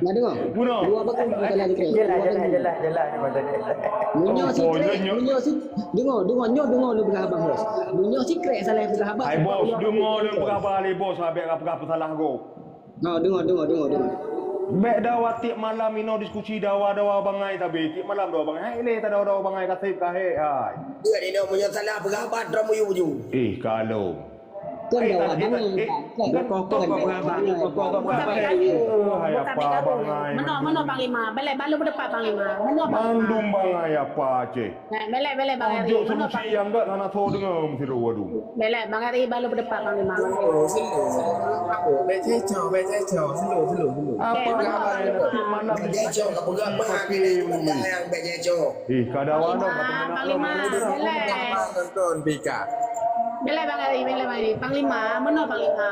Nah, dengar. Bunoe. Dua baku salah sikrek. Jelas, jelas, jelas, jelas. Meunyoe sikrek, meunyoe si, dengar, dengar, nyoe dengar lôn peugah abang, Bos. Meunyoe sikrek salah peugah abang. Hai, Bos, dengar lôn peugah abang, Bos, abang peugah peusalah gob. Ha, dengar, dengar, dengar, dengar. Bèk dawa tiep malam inoe diskusi dawa-dawa bangai sabe. Tiep malam dawa bangai. Hai, lé ta dawa-dawa bangai ka sép ka hék, hai. Dia ni dah punya salah peugah abang terang muyu-muyu. Eh, kalau. Kan dawa bangai. Kan kokoh kau peugah abang, kokoh kau peugah abang. Hai, apa bangai. Mano, mano Panglima? Balik balu berdepan Panglima. Mano Panglima? Mandum bangai apa Aceh? Nah, belek, belek, Bang Eri. Jok solusi nyang gak hana soe deungoe meusidroe waduh. Belek, Bang Eri balu berdepan Panglima. Slow, slow, slow. Apa? Bèk ceco, bèk ceco. Slow, slow, slow. Apa? Eh, mana? Bèk ceco, ka peugah apa? Pakai ni. Yang bèk ceco. Eh, kada wano, Panglima, Panglima, belek. Tonton, Pika. Belek, Bang Eri, belek, Bang Eri. Panglima, mano Panglima?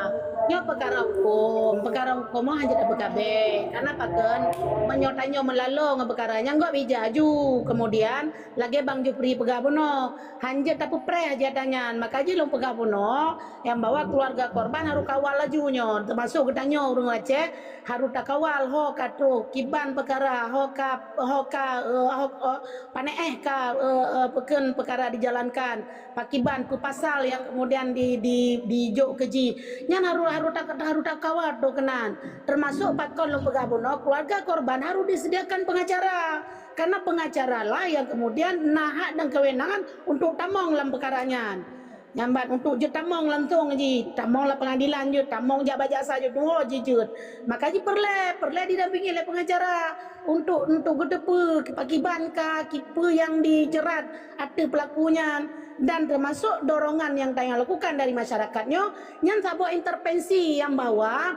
Nyoe peukara huköm, peukara huköm hana jeuet tapeugabeh. Karena pakon, meunyoe tanyoe meulalo ngon peukara nyan, gop ija aju. Kemudian, lagèe Bang Jupri peugah bunoe, hanjeuet tapeupreh aja tanyan. Maka jih lôn peugah bunoe, nyang bahwa keluarga korban harôh kawal laju nyoe, teumasok geutanyoe ureueng Aceh harôh takawal ho ka troh kiban peukara, ho ka, ho ka, eh, ho, ho, paneeh ka, eh, eh, peukon peukara dijalankan, pakiban peupasal nyang kemudian di, di, dijok keu jih. Nyan harôh, harôh ta-, harôh takawal troh keunan. Teumasok pakon lôn peugah bunoe, keluarga korban harôh disediakan pengacara. Karena pengacara lah yang kemudian na hak dan kewenangan untuk tamong lam peukara nyan. Nyan ban untuk jeuet tamong langsong jih, tamong lam pengadilan jeuet, tamong jak bak jaksa jeuet, dua jih jeuet. Maka jih peureulèe, peureulèe didampingi lé pengacara untuk, untuk geuteupeue pakiban ka, kipeue nyang dicerat ateueh pelaku nyan, dan teumasok dorongan nyang tanyoe lakukan dari masyarakat nyoe, nyan saboh intervensi nyang bahwa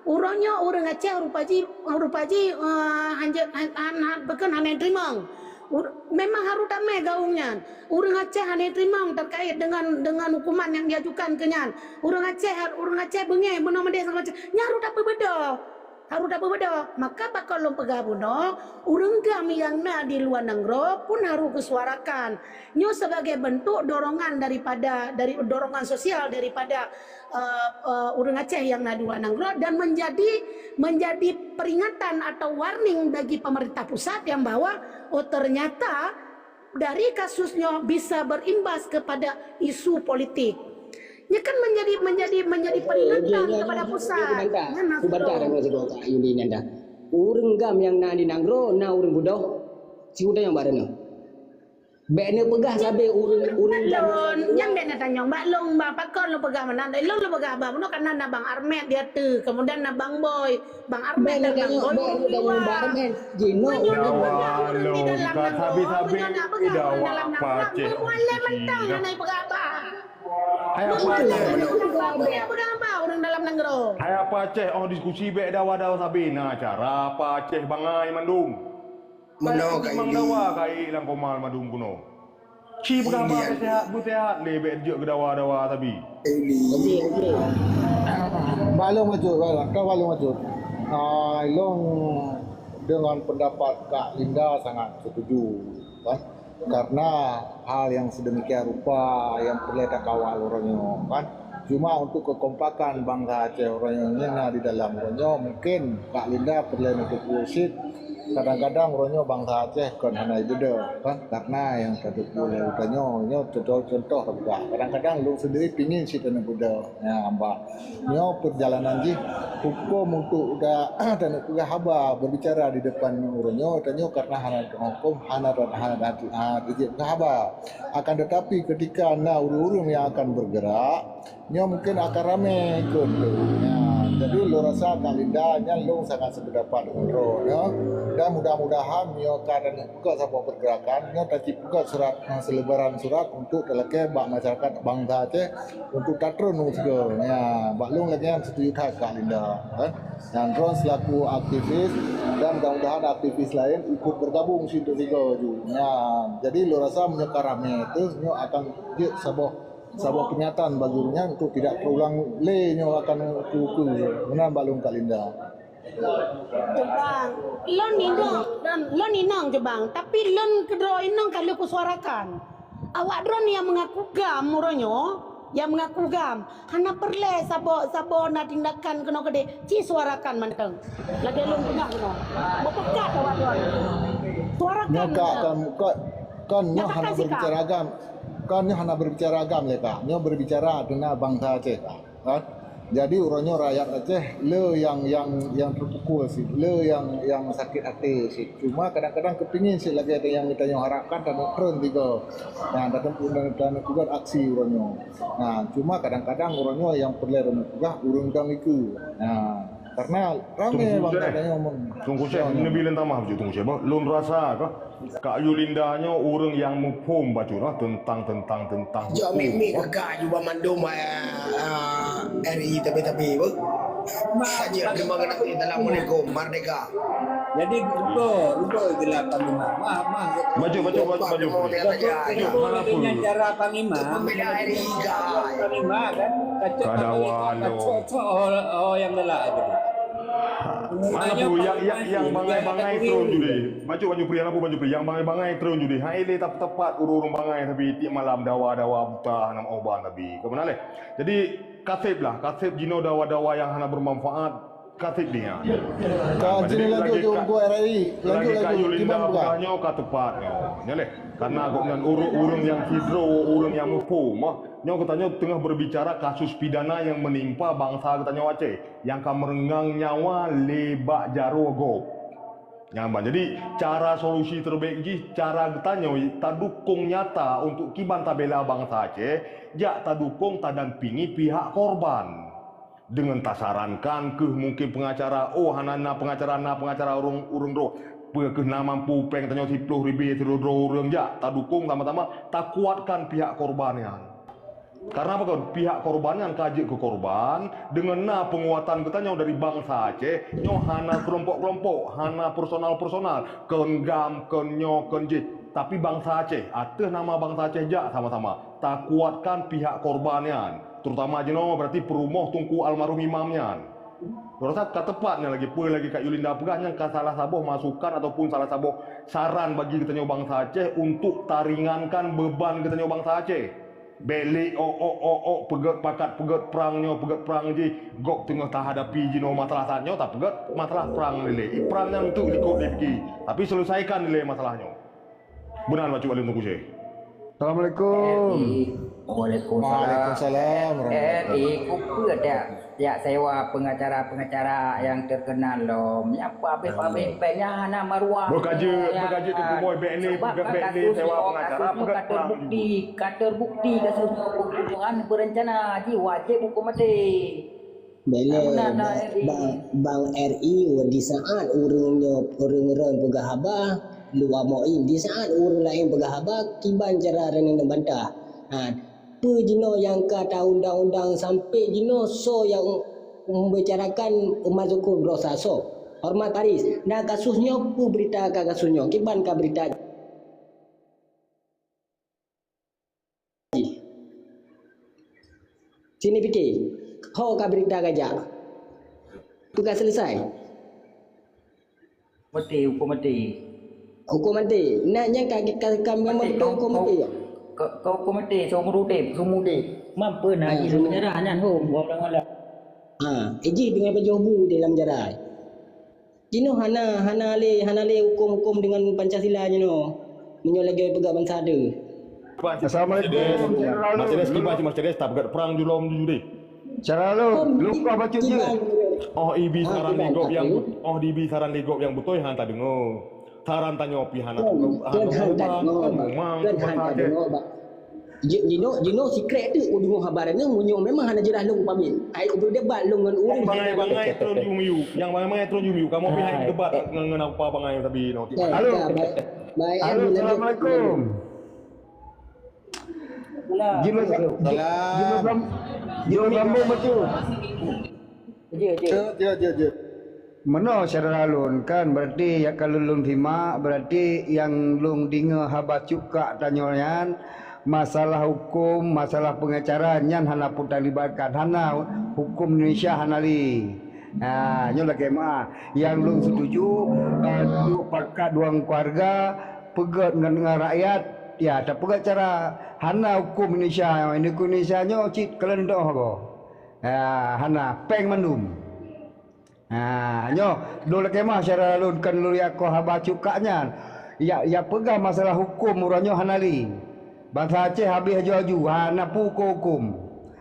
Uroe nyoe ureueng Aceh rupa jih, rupa jih, eh, hanjeuet, han, han, han, pakon hana teurimong. Ur-, memang harôh damé gaung nyan. Ureueng Aceh hana teurimong terkait dengan, dengan hukuman yang diajukan keu nyan. Ureueng Aceh har-, ureueng Aceh beungéh bunoe meudeh segala macam. Nyan harôh tapeubeudôh. Harôh tapeubeudôh. Maka pakon lôn peugah bunoe, ureueng GAM nyang na di luwa nanggroe pun harôh geusuarakan. Nyoe sebagai bentuk dorongan daripada, dari dorongan sosial daripada eh, eh, ureueng Aceh nyang na di luwa nanggroe dan menjadi, menjadi peringatan atau warning bagi pemerintah pusat yang bahwa, oh, ternyata dari kasus nyoe bisa berimbas kepada isu politik. Nyoe kan menjadi, menjadi, menjadi peringatan kepada pusat. Nyan maksud lôn. Ureueng GAM nyang na di nanggroe na ureueng beudôh, siudah nyang baru nyoe. Bèk neupeugah sabe ureueng, ureueng nyan. Lôn, nyan bèk neutanyong bak lôn, bang, pakon lôn peugah meunan. Lôn, lôn peugah bang, meunoe kana na Bang Armet di ateueh, kemudian na Bang Boy. Bang Armet dan Bang Boy ureueng di luwa. Jinoe ureueng di dalam nanggroe, meunyoe nak peugah ureueng dalam nanggroe, meumuai lé mantong hana peugah bang. Meumuai lé mantong peugah bang ureueng dalam nanggroe. Hai apa Aceh, oh diskusi bèk dawa-dawa sabe na cara apa Aceh bangai mandum. Meunoe ka Mang Dawa ka ék lam koma mandum keunoe. Ci peugah haba beusehat, beusehat lé, bék jeuet keu dawa-dawa sabe. Oke, oke. Balong bacut, balong, ka balong bacut. Ah, ilong dengan pendapat Kak Linda sangat setuju, kan? Karena hal yang sedemikian rupa yang peureulée takawal uroe nyoe, kan? Cuma untuk kekompakan bangsa Aceh uroe nyoe na di dalam uroe nyoe, mungkin Kak Linda peureulée neuteupeue cit, kadang-kadang uroe nyoe bangsa Aceh kon hana ibeudôh, kan? Karena nyang tateupeue lé geutanyoe, nyoe contoh-contoh tapeugah. Kadang-kadang lôn sendiri pingin cit taneuk beudôh. Ya, bah. Nyoe perjalanan jih huköm untuk da-, taneuk peugah haba, berbicara di depan uroe nyoe, tanyoe karena hana huköm, hana, hana, hana, hana jeuet peugah haba. Akan tetapi ketika na ureuëng-ureuëng yang akan bergerak, nyoe mungkin akan ramé ikot tu. Ya, jadi lôn rasa Kak Linda nyan lôn sangat sependapat dengan droe, ya. Dan mudah-mudahan nyoe ka taneuk peugah saboh pergerakan, nyoe tacit peugah surat, eh, selebaran surat untuk talakée bak masyarakat bangsa Aceh untuk tatreun u sigoe. Ya, bak lôn lagée nyan setuju that Kak Linda, kan. Dan droe selaku aktivis dan mudah-mudahan aktivis lain ikut bergabung situ sigoe ju. Ya, jadi lôn rasa meunyoe ka ramé tu, nyoe akan jeuet saboh, saboh peringatan bagi ureuëng nyan untuk tidak terulang lé nyoe akan ukeue-ukeue. Meunan bak lôn Kak Linda. Cubang, lôn inong, dan lôn inong Cubang, tapi lôn keudroe inong ka lheueh kusuarakan. Awak droe nyang meungaku GAM uroe nyoe, nyang meungaku GAM, hana peureulée saboh, saboh na tindakan keunoe keudeh, ci suarakan mantong. Lagée lôn peugah keunoe. Beupeugah awak droe. Suarakan mantong. Nyoe ka, kan, kan, kan nyoe hana berbicara GAM. Kan nyoe hana berbicara GAM lé, Kak. Nyoe berbicara tentang bangsa Aceh, Kak. Kan? Jadi uroe nyoe rakyat Aceh le nyang, nyang, nyang teupukul sit, le nyang, nyang sakét até sit. Cuma kadang-kadang keupingin sit lagée nyang geutanyoe harapkan dan treun tiga. Nah, dan, dan, dan peugah aksi uroe nyoe. Nah, cuma kadang-kadang uroe nyoe nyang peureulée dan peugah ureuëng dang ikeue. Nah, karena ramé bang katanya ngomong. Tunggu cek, nebi lentama baju tunggu cek. Lôn rasa kah? Kak Yulinda nyoe ureuëng nyang muphom bacut teuntang, teuntang, teuntang huköm. Jok mik-mik keu kak jubah mandum, eh, eh, R I tapi-tapi, beuh. Saja terima kasih. Assalamualaikum, merdeka. Jadi, rupa, rupa itulah Panglima. Mah, mah. Bacut, bacut, bacut, bacut. Rupa, rupa, rupa. Itu dengan cara Panglima. Itu pembela R I, guys. Panglima, kan? Kacau Panglima, kacau, oh, oh, yang galak itu. Mana pu, yang, yang, yang bangai-bangai terus judi. Bacut baju pria, apa baju pria? Yang bangai-bangai terus judi. Hai le tap-, tepat urung-urung bangai tapi tiap malam dawa-dawa buta nama obat tapi. Ke mana leh? Jadi kasip lah, kasip jino dawa-dawa yang hana bermanfaat, kasip dia. Ka sini lanjut je untuk R I. Lanjut lagi Kak Yulinda bukannya ka tepat. Nyo leh. Karena gobnyan urung-urung yang sidro, urung yang mupu mah. Nyo katanya tengah berbicara kasus pidana yang menimpa bangsa katanya Aceh yang ka meurenggang nyawa lé bak jaroe gob. Nyan ban. Jadi, cara solusi terbaik jih, cara geutanyoe tadukong nyata untuk kiban tabela bansa Aceh, jak tadukong tadampingi pihak korban. Deungon tasarankan keuh mungkin pengacara, oh, hana na pengacara, na pengacara ureuëng, ureuëng droe. Peu keuh na mampu péng tanyoe siploh ribée sidroe-droe ureuëng, jak tadukong sama-sama takuatkan pihak korban nyan. Karena apa kon? Pihak korban nyang ka jeuet keu korban, deungon na peunguatan geutanyoe dari bansa Aceh, nyoe hana keulompok-keulompok, hana personal-personal, kon GAM, kon nyoe, kon jih, tapi bansa Aceh, ateueh nama bansa Aceh jak sama-sama takuatkan pihak korban nyan, terutama jinoe berarti peurumoh Teungku almarhum Imam nyan. Rasa ka tepat nyan lagi, peue lagi Kak Yulinda peugah nyan ka salah saboh masukan ataupun salah saboh saran bagi geutanyoe bansa Aceh untuk taringankan beban geutanyoe bansa Aceh. Bék lé ok, ok, ok, ok, peugét pakat, peugét prang nyoe, peugét prang jih, gob teungoh tahadapi jinoe masalah saat nyoe, tapeugét masalah prang lé. Prang nyan untuk likot lé piki, tapi selesaikan lé masalah nyoe. Beuna bacut aleuem Teungku Syeh. Assalamualaikum. Waalaikumsalam. Waalaikumsalam warahmatullahi wabarakatuh. Eh, di kupeue dak? Jak sewa pengacara-pengacara nyang terkenal lom. Nyang pabeh-pabeh péng nyang hana maruah. Beukajeut, beukajeut tu kumoe bék ni, bék ni sewa pengacara, peugét prang. Ka terbukti, ka terbukti kasus nyoe pembunuhan berencana, ji wajéb huköm maté. Bele, bang, bang R I, di saat ureuëng nyoe, ureuëng-ureuëng peugah haba, luwa moin, di saat ureuëng laén peugah haba, kiban cara droeneuh neubantah. Ha, Peue jinoe nyang ka ta undang-undang sampoe jinoe soe nyang membicarakan masuk droe sa soe? Hormat Paris, na kasus nyoe peue beurita ka kasus nyoe? Kiban ka beurita jih? Sini pike, ho ka beurita ka jak? Peue ka seuleusai? Maté, huköm maté. Huköm maté. Na nyang ka, ka, ka, ka, huköm maté, ya? Ka, ka huköm maté, seumur udép, seumur udép. Mampu na, ha, jih seumur. Penjara nyan, hom, goh lam malam. Ha, eh, jih dengan pajoh bu di dalam penjara. Jinoe hana, hana lé, hana lé huköm-huköm dengan Pancasila jinoe. Meunyoe lagèe peugah bansa tu. Assalamualaikum. Mercedes, kiban cit Mercedes, tapeugöt prang julom ju deh. Cara lo, lukah bacut je. Oh, ibi saran ligop yang, oh, ibi saran ligop yang beutôi han tadeungoe. Saran tanyoe pi hana, hana tadeungoe. Memang cuma saja. Jinoe, jinoe secret tu, udeungoe haba nyoe, meunyoe memang hana jeulaih lôn pamit. Ai, ubeudeubat lôn ngon ureueng. Bangai-bangai tron ju miyup. Nyang bangai-bangai tron ju miyup. Kamoe pi hai debat ngon, ngon apa bangai tapi no. Halo. Halo, assalamualaikum. Jinoe, jinoe, jinoe sambung bacut. Jeuet, jeuet. Jeuet, jeuet, jeuet, jeuet. Meunoe syedara lôn kan, berarti ya kalau lôn simak, berarti nyang lôn deungoe haba cukak tanyoe nyan, masalah huköm, masalah pengacara nyan hana pun talibatkan, hana huköm Indonesia hana lé. Ha, nyoe lagèe meuah. Nyang lôn setuju, eh, duek pakat dua keluarga, peugöt ngon, ngon rakyat, ya, tapeugöt cara hana huköm Indonesia. Huköm Indonesia nyoe cit keuleuen doh goe. Ha, hana, péng mandum. Ha, nyoe, lôn lakèe meuah syedara lôn kön lôn yakoh haba cukak nyan. Ya, ya peugah masalah huköm uroe nyoe hana lé. Bansa Aceh habéh aju-aju, hana peue huköm-huköm.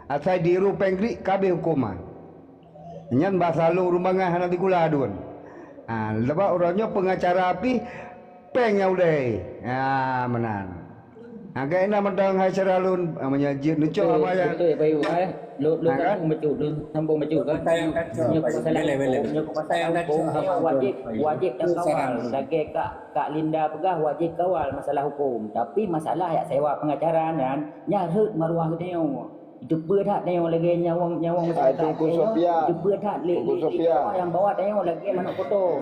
Asai diru péng grik ka habéh huköm nyan. Nyan basa lôn ureueng bangai hana digula dun. Ha, sabab uroe nyoe pengacara pih péng nyang ulèe. Ha, meunan. Agak inong mantong hai syedara lôn, ah, meunyoe jeuet neucok haba nyan. Beutôi, beutôi, Bayu, eh. Lôn, lôn sambung bacut, lôn sambung bacut, kan. Nyoe pasal huköm, nyoe pasal huköm, wajéb, wajéb takawal. Lagèe Kak, Kak Linda peugah, wajéb kawal masalah huköm. Tapi masalah jak sewa pengacara nyan, nyan rhot maruah geutanyoe. Teupeue that tanyoe lagèe nyawöng, nyawöng masyarakat. Hai Teungku Sofia. Teupeue that lé, Teungku Sofia. Nyang bawa tanyoe lagèe manok potong.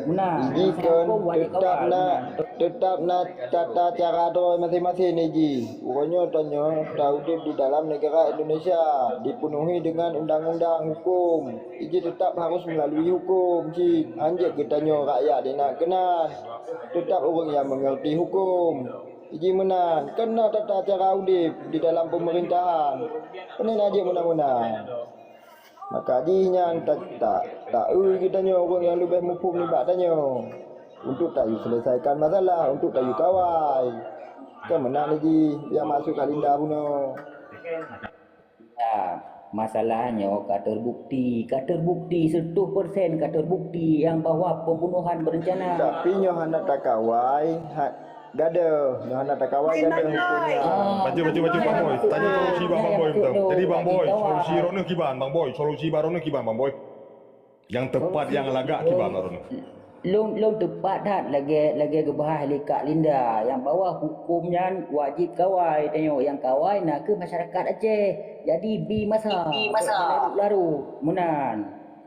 Meunan. Jikheun teutap na, teutap na tata cara droe maséng-maséng jih. Uroe nyoe tanyoe taudép di dalam neugara Indonesia, dipenuhi dengan undang-undang, huköm. Jih teutap harus meulalui huköm cit. Hanjeuet geutanyoe rakyat inong keunan. Teutap ureueng nyang meungerti huköm. Jih meunan, keunoe tata cara udép di dalam peumeurintahan. Keuneuk na jeuet meunan-meunan. Maka jih nyan ta-, ta-, ta-eu geutanyoe ureueng nyang leubeh muphom nibak tanyoe. Untuk tayue seuleusaikan masalah, untuk tayue kawai. Keu meunan jih nyang maksud Kak Linda bunoe. Ya, masalah nyoe ka terbukti, ka terbukti, seratus persen ka terbukti nyang bahwa pembunuhan berencana. Tapi nyoe hana takawai, ha-, gadoh, nyoe hana takawai gadoh huköm nyan. Ah, bacut, bacut, bacut, Bang Boy. Tanyoe solusi bak Bang Boy, beutôi. Jadi, Bang Boy, solusi droeneuh kiban, Bang Boy? Solusi bak droeneuh kiban, Bang Boy? Nyang teupat, nyang lagak kiban droeneuh? Lôn, lôn teupat that lagèe, lagèe geubahas lé Kak Linda, nyang bahwa huköm nyan wajéb kawai. Tanyoe nyang kawai nakeuh masyarakat Aceh. Jadi, bi masa, bi masa. Larut-larut, meunan.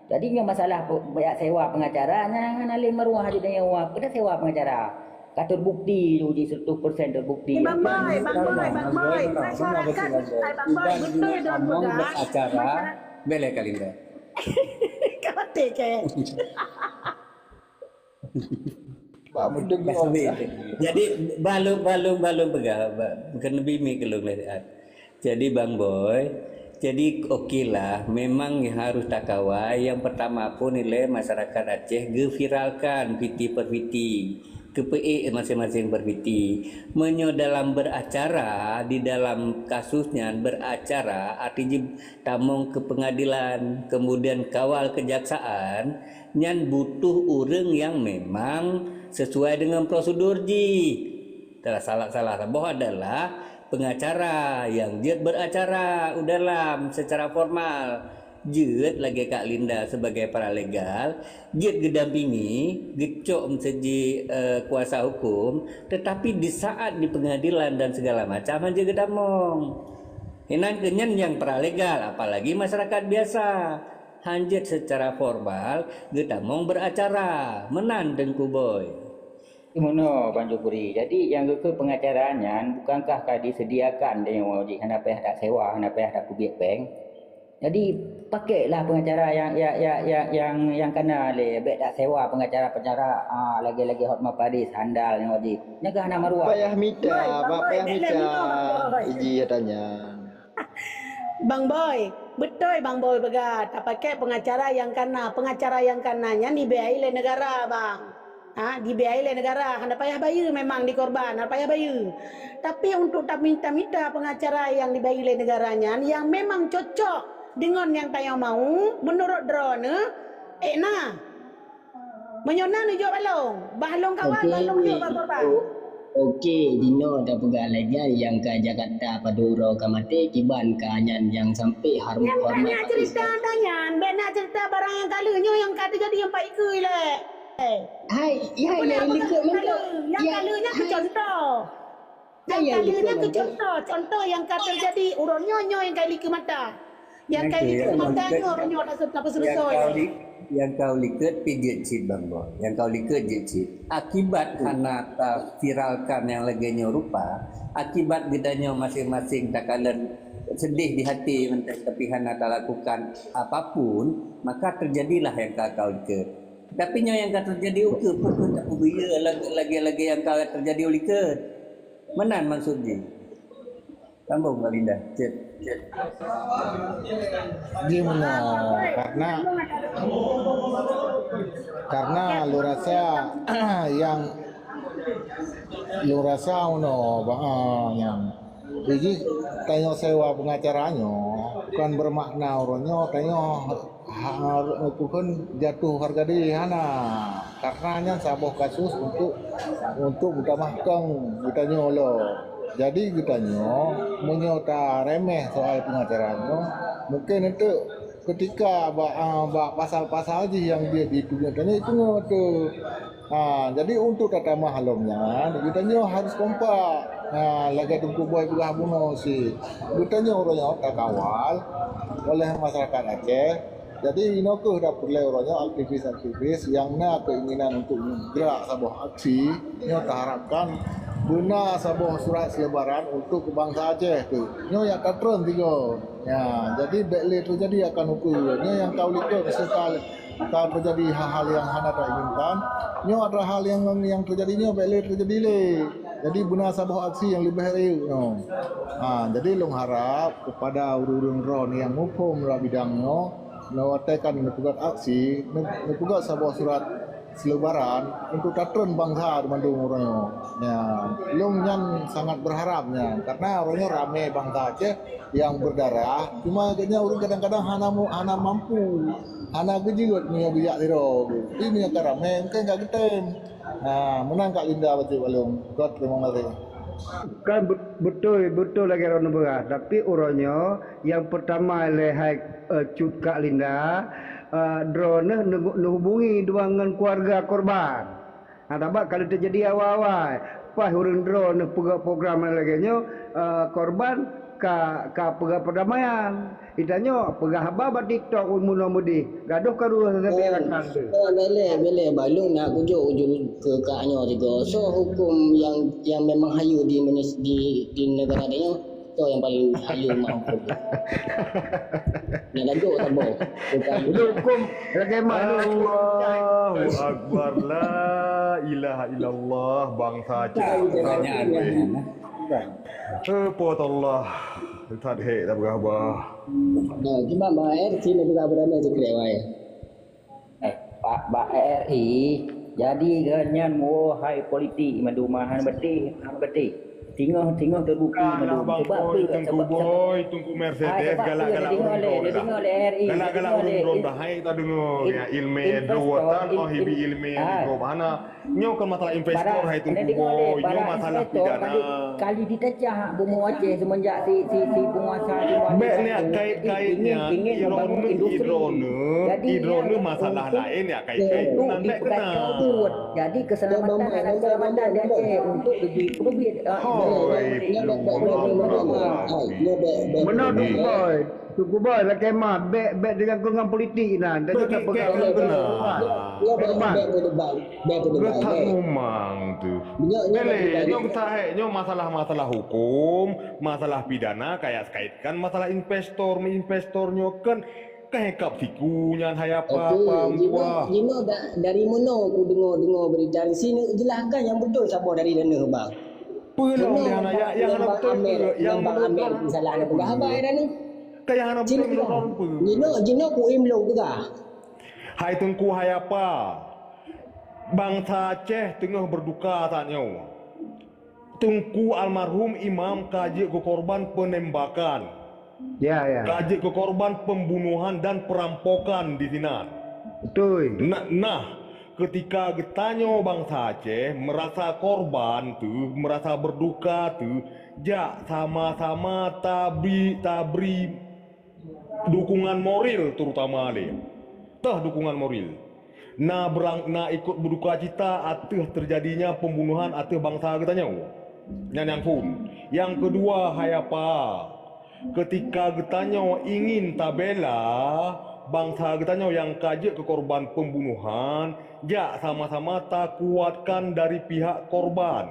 Jadi, nyoe masalah pe-, jak sewa pengacara nyan hana lé maruah di tanyoe, peue sewa pengacara. Ka terbukti tu jih seratus persen terbukti. Eh, Bang Boy, Bang Boy, Bang Boy, masyarakat, eh, Bang Boy, betul dah peugah. Acara, masyarakat bela Kak Linda. Kau teh, Cek. Jadi, balum, balum, balum peugah, ba-, bukan lebih mi kelung leh, ah. Jadi, Bang Boy, jadi oke lah, memang harus takawai. Yang pertama pun ilèe masyarakat Aceh geuviralkan piti per piti, keupeuék maséng-maséng per piti. Meunyoe dalam beracara, di dalam kasus nyan beracara, arti jih tamong keu pengadilan, kemudian kawal keujaksaan, nyan butuh ureueng nyang memang sesuai dengan prosedur jih. Salah, salah saboh adalah pengacara nyang jeuet beracara u dalam secara formal. Jeuet lagèe Kak Linda sebagai paralegal, jeuet geudampingi, geucok meuseujih, eh, kuasa huköm, tetapi di saat di pengadilan dan segala macam hana geutamong. Inan keu nyan nyang paralegal, apalagi masyarakat biasa. Hanjeuet seucara formal geutamong beuracara, meunan Teungku Boy. Meunoe, Bang Jukuri. Jadi, nyang geukheun pengacara nyan bukankah ka disediakan tanyoe jih, hana payah tasewa, hana payah takeubiet péng? Jadi, pakailah pengacara nyang, nyang, nyang, nyang, nyang kana lé, bék tasewa pengacara-pengacara, ah, lagée-lagée Hotma Paris, handal nyoe jih. Nyan ka hana maruah. Payah mita, Bang Boy, payah mita. Iji tanya. Bang Boy, beutôi Bang Boy peugah, tapakai pengacara nyang kana. Pengacara nyang kana nyan dibiayai lé negara, Bang. Ha, dibiayai lé negara, hana payah bayeue memang di korban, hana payah bayeue. Tapi untuk tamita-mita pengacara nyang dibayeue lé negara nyan, nyang memang cocok deungon nyang tanyoe mau, meunurot droeneuh, ék na. Meunyoe na neujok bak lôn, bah lôn kawal, bah lôn jok bak korban. Oke, jinoe tapeugah lagée nyan, nyang ka Jakarta padum uroe ka maté, kiban ka nyan nyang sampai horm-, hormat. Nyang ka nyan cerita tanyan, bék na cerita barang nyang ka lheueh nyoe nyang ka teujadi nyang pat ikeue lé. Hai, hai, nyang likot mantong. Nyang ka lheueh nyan keu contoh. Nyang ka lheueh nyan keu contoh, contoh nyang ka teujadi uroe nyoe, nyoe nyang ka likot mata. Nyang ka likot mata nyoe uroe nyoe dak tapeuseuleusoe. Nyang ka likot pih jeuet cit Bang Boy. Nyang ka likot jeuet cit. Akibat hana taviralkan nyang lagée nyoe rupa, akibat geutanyoe maséng-maséng takalon sedih di hati mantong tapi hana talakukan apapun, maka teujadilah nyang ka-ka likot. Tapi nyoe nyang ka teujadi ukeue, peue keuh tapeubiyeu lagée-lagée nyang ka teujadi u likot. Meunan maksud jih. Sambong, Kak Linda. Cit, cit. Jih meunoe, karena, karena lôn rasa nyang, lôn rasa meunoe, ba-, ah, nyang. Jih tanyoe sewa pengacara nyoe bukan bermakna uroe nyoe tanyoe ha-, ha-, peue kheun jatuh harga diri, hana. Karena nyan saboh kasus untuk, untuk meutamah kong geutanyoe lom. Jadi geutanyoe meunyoe taremeh soal pengacara nyoe, mungkin enteuk keutika bak, ah, bak pasal-pasal jih nyang di, di, di, itu nyoe tu. Ha, jadi untuk tatamah lom nyan, geutanyoe harus kompak. Ha, lagée Teungku Boy peugah bunoe cit. Geutanyoe uroe nyoe takawal oleh masyarakat Aceh. Jadi, inoe keuh tapeureulée uroe nyoe aktivis-aktivis nyang na keinginan untuk gerak saboh aksi, nyoe taharapkan beuna saboh surat seulebaran untuk bansa Aceh tu. Nyoe nyang ka treun tiga. Ya, jadi bék lé teujadi akan ukeue. Nyoe nyang ka u likot, miseu ka, ka teujadi hal-hal nyang hana tainginkan. Nyoe adalah hal nyang, nyang teujadi nyoe bék lé teujadi lé. Jadi beuna saboh aksi nyang leubeh rayeuk nyoe. Ha, jadi lôn harap kepada ureuëng-ureuëng droeneuh nyang muphom lam bidang nyoe, nyoe watée ka neupeugét aksi, neu-, neupeugét saboh surat seulebaran untuk tatreun bansa di mandum uroe nyoe. Ya, lôn nyan sangat berharap nyan, karena uroe nyoe ramé bansa Aceh nyang berdarah, cuma geuhnyan ureuëng kadang-kadang hana mu-, hana mampu, hana geujeuet meunyoe geujak sidroe. Tapi meunyoe ka ramé, mungkin ka geutem. Ha, meunan Kak Linda bacut bak lôn. Kot, terima kasih. Kan bet-, beutôi, beutôi lagée droeneuh peugah, tapi uroe nyoe nyang peurtama lé hai, eh, Cut Kak Linda, eh, droeneuh neu-, neuhubungi dua ngon keuluwarga korban. Ha, sabab ka lheueh teujadi awai-awai, pas ureuëng droeneuh peugah program lagée nyoe, eh, korban ka, ka peugah perdamaian. Geutanyoe peugah haba bak TikTok, umu nyoe meudeh, gadoh karu sabe rakan tu. Oh, bele, bele, balum nak kujok ujung ke kak nyoe tiga. So hukum yang, yang memang hayu di Indonesia, di, di negara dia, so yang paling hayu mah hukum. Nak gadoh sabar. Bukan. Itu hukum bagaimana? Allahu Akbar, la ilaha illallah, bangsa Aceh. Bukan. Eh, puat Allah. That hek dah berubah. Nah, cuma Bang R C ni juga berani tu kelewai. Eh, Pak, Bang R I, jadi ganyan mo hai politik mandum han beutih, han beutih. Tingah-tingah terbukti mandum. Sebab tu, Tengku Boy, Tengku Mercedes, galak-galak ureuëng droeneuh dah. Galak-galak ureuëng droeneuh dah. Hai tak dengar ya, ilmu dua tan, oh hibi ilmu di mana? Nyoe kon masalah investor hai Teungku Boy, nyoe masalah pidana. Kali ditacah bumoe Aceh semenjak si, si, si penguasa. Bèk neuk kait-kait nyan, idroeneuh, idroeneuh, idroeneuh masalah laén neuk kait-kait. Untuk dipeukaco buet. Jadi keselamatan, keselamatan di Aceh untuk lebih, lebih, ah, ho, Boy, Nyoe bèk, bèk, bèk, bèk, bèk, bèk, hai, nyoe bèk, bèk, Meunan bèk. Teungku Boy, Teungku Boy, lakèe mat, bèk, bèk deungon keu ngon politik nan. Jadi Bèk, tak bèk, peugah bèk, bèk, bèk, bèk, bèk, bèk, bèk, bèk, bèk, bèk, bèk, bèk, Geutanyoe bèk. Mang tu. Nyoe, nyoe Bèk, bèk, bèk. nyoe geutanyoe, nyoe masalah-masalah hukum, masalah pidana, kaya kaitkan masalah investor, investor nyoe kan Ka hikab siku nyan hai apa, Oke, apa jinoe, buah. Jinoe da-, dari meunoe kudeungoe-deungoe berita di sini, jeulahkan nyang beutôi saboh dari Leuneuh, Bang. Peue lom Leuneuh nyang hana, nyang, nyang hana nyang Bang beutôi Amer, peue, nyang nyang Bang Amer, meunurot misalnya, peue. Peugah haba ya, Leuneuh. Ka nyang hana beutôi meunurot peue. Jinoe, jinoe kuim lôn peugah. Hai Teungku, hai apa? Bansa Aceh teungoh berduka saat nyoe. Teungku almarhum Imam ka jeuet keu korban penembakan. Ya, ya. Ka jeuet keu korban pembunuhan dan perampokan di sinan. Betul. Na-, nah, ketika geutanyoe bansa Aceh merasa korban teuh, merasa berduka teuh, jak sama-sama tabri, tabri dukungan moral terutama lé. Teuh dukungan moral. Na berang, na ikut berduka cita ateueh terjadinya pembunuhan ateueh bansa geutanyoe. Nyan nyang phon. Nyang keudua, hai apa, ketika geutanyoe ingin tabela bansa geutanyoe nyang ka jeuet keu korban pembunuhan, jak sama-sama takuatkan dari pihak korban.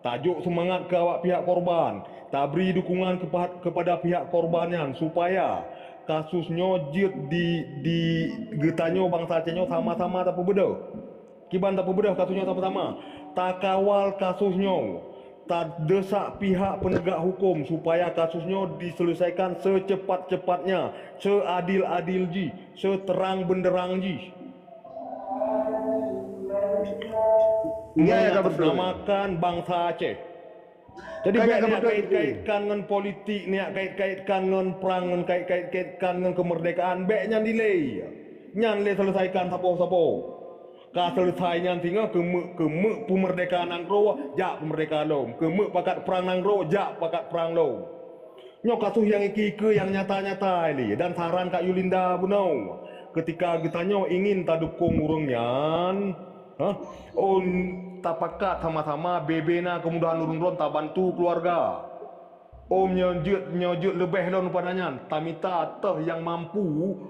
Tajok seumangat keu awak pihak korban, tabri dukungan kepa-, kepada pihak korban nyan supaya kasus nyoe jeuet di, di geutanyoe bansa Aceh nyoe sama-sama tapeubeudoh. Kiban tapeubeudoh kasus nyoe sama-sama. Takawal kasus nyoe. Tadesak pihak peunegak huköm supaya kasus nyoe diselesaikan secepat-cepatnya, seadil-adil jih, seterang benderang jih. Ya, ya, ka beutôi. Mengatasnamakan bansa Aceh. Jadi, ka, ya, bèk ka beutôi. Kait-kaitkan ngon politik, nyak kait-kaitkan ngon prang, ngon kait-kait-kaitkan ngon kemerdekaan, bèk nyan dilèe. Nyan lé selesaikan saboh-saboh. Ka selesai nyan singoh keumeuk-keumeuk peumeurdekaan nanggroe, jak peumeurdekaan lom. Keumeuk pakat prang nanggroe, jak pakat prang lom. Nyoe kasus nyang ikeue-ikeue nyang nyata-nyata lé dan saran Kak Yulinda bunoe. Ketika geutanyoe ingin tadukong ureueng nyan, hah? Ôn tapakat sama-sama bebe na keumudahan ureueng droen tabantu keuluwarga. Ôn nyoe jeuet, nyoe jeuet leubeh lom pada nyan, tamita teuh nyang mampu